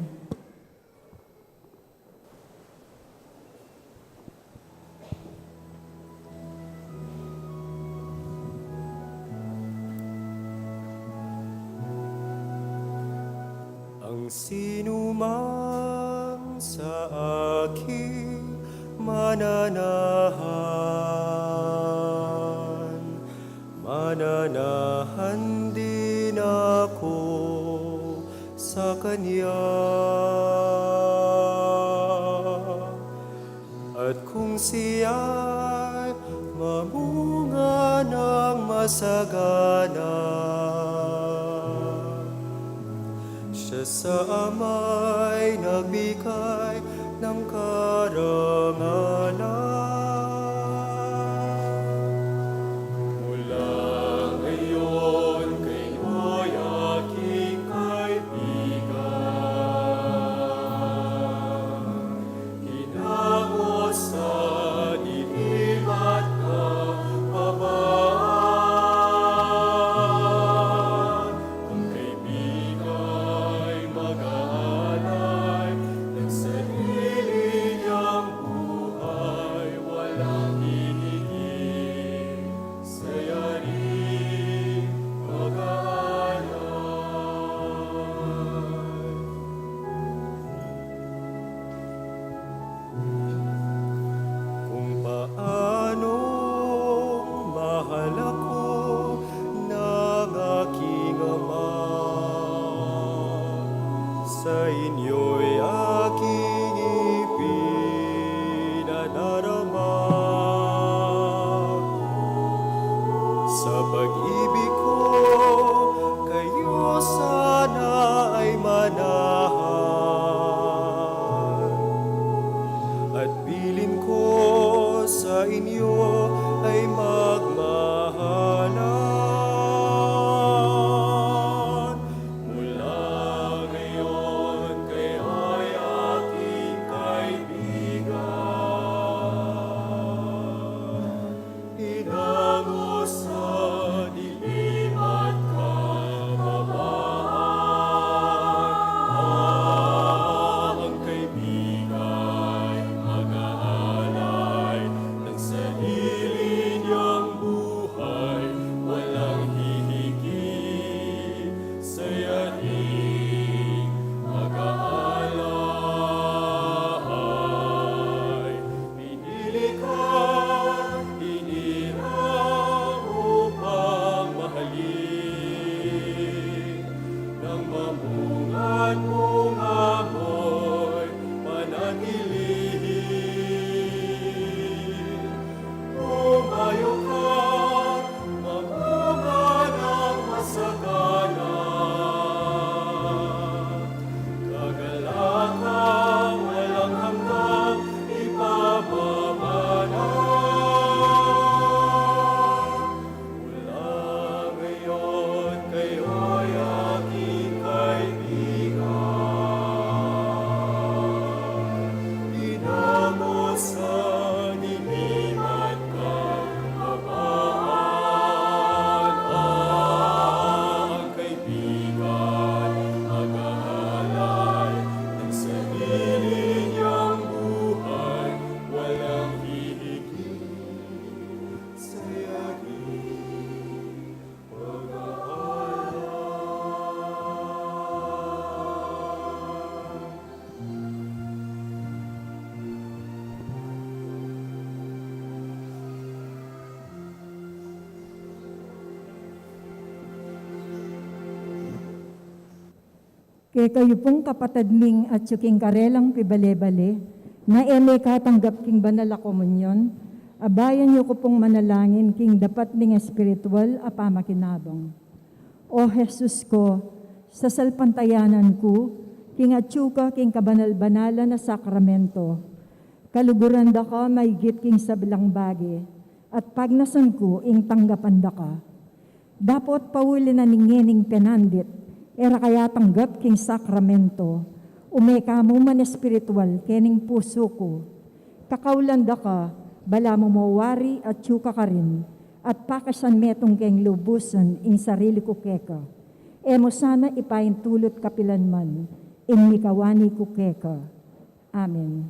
Ang sinumang sa aking mananahan, mananahan din ako sa kanya. At kung siya'y mamunga ng masagana, siya sa Ama'y nagbigay ng karangalan. Mula ngayon kay Noy aking kaibigan, hinango sa dilim at kababaan. Ang kaibigan'y mag-aalay ng sarili niyang buhay. Sa inyo'y aking ipinadarama. Sa pag-ibig ko, kayo sana ay manahan. At bilin ko sa inyo ay magmahalan. Mula ngayon, kayo'y aking kaibigan. Hinango sa dilim at kababaan. Ang kaibigan, mag-aalay ng sarili niyang buhay, walang hihigit. Sayaring mag-aalay, pinili ka, inilang upang mahalin. Nang mamunga't bunga mo'y panatilihin. Lumayo ka, mamunga nang masagana. Kagalakang walang hanggang ipamamana. Mula ngayon, kayo'y aking kaibigan. Hinango sa dilim at kababaan. Ang kaibigan, mag-aalay ng sarili niyang buhay, walang hihigit. Sayaring Kekayu pung kapatad ming atyu king karelang pibale-bale, na e mekatanggap king banal a komunyon, abayan yu ku pung manalangin king dapat ning espiritual a pamakinabang. O Jesus ku, sasalpantayanan ku, king atyu ka king kabanal-banalan a sakramento, kaluguran da ka maigit king sablang bage, at pagnasan ku ing tanggapan da ka. Dapot pauli na ning ngening penandit, e ra ka atanggap king sakramento, ume ka mu man espiritual kening pusu ku. Kakaulan da ka, balamu mo wari atyu ka karin, at pakasan metung keng lubusan ing sarili ku keka. E mu sana ipaintulut kapilan man ing mikawani ku keka. Amen.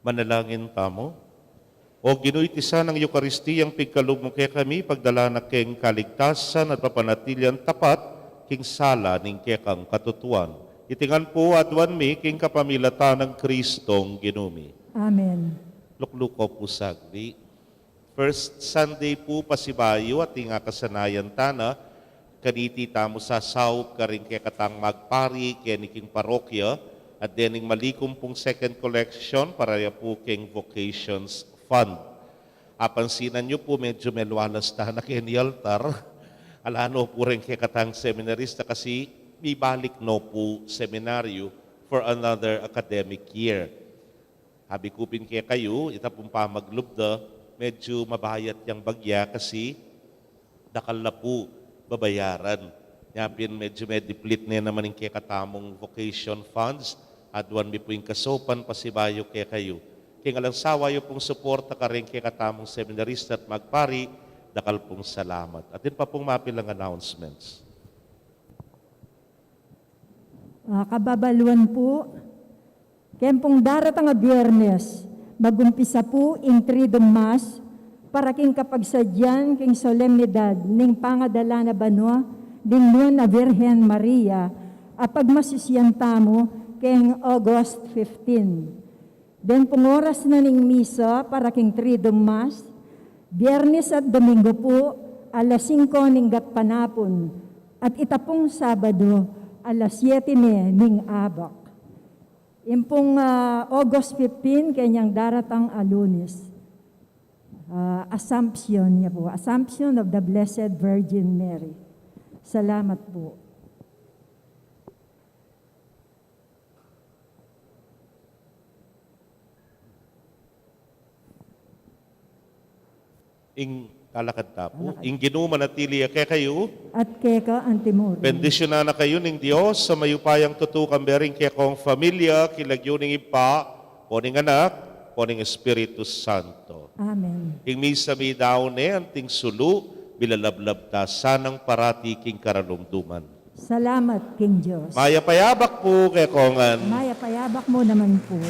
Manalangin tamu. O Ginu, iti sanang Eukaristiyang pigkalub mu kekami, pagdala na keng kaligtasan at papanatilian tapat king sala ning kekang katutuan. Iti ngan pu aduan mi king kapamilatan nang Kristong Ginu mi. Amen. Lukluko pu sagli. First Sunday pu pasibayu, ating akasanayan tana, kaniti tamu sasaup karing kekatang magpari keni king parokya, at dening malikum pung second collection para ya pu keng Vocations Fund. Apansinan yu pu, medyu melwalas tana keni altar. Ala no pu reng kekatang seminarista kasi mibalik no pu seminaryu for another academic year. Sabi ku pin kekayu, ita pung pamaglub da, medyu mabayat yang bagya kasi dakal la pu babayaran. Nya pin medyu me-deplete ne naman ing kekatamung vocation funds, aduan mi pu ing kasaupan pasibayu kekayu. King alang sawa yu pung suporta karing kekatamung seminarista at magpari, dakal pung salamat. Atin pa pung mapilang announcements. Ah, kababaluan pu, keng pung daratang a Biernes, magumpisa pu ing Triduum Mass para king kapagsadyan king solemnidad ning pangadala na banua ding Nuan a Virgen Maria a pagmasisian tamu keng August fifteen. Deng pung oras na ning misa para king Triduum Mass, Biyernes at Domingo pu, alas singko ning gatpanapun, at ita pung Sabadu, alas siyete ne ning abak. Ing pung, ah, August fifteen, kenyang daratang a Lunes. Ah, Assumption niya pu, Assumption of the Blessed Virgin Mary. Salamat pu. Ing talakad ta pu. Talakad. Ing Ginu manatili ya kekayu. At keka antimurin. Bendisyunan na kayu ning Dios a mayupayang tutukan, bering kekong familia, king lagyu ning Ibpa, ampo ning Anak, ampo ning Espiritu Santo. Amen. Ing misa meyari ne, anting sulu, milalablab ta sanang parati king karalumduman. Salamat king Dios. Mayap a yabak pu kekongan. Mayap a yabak mu naman pu.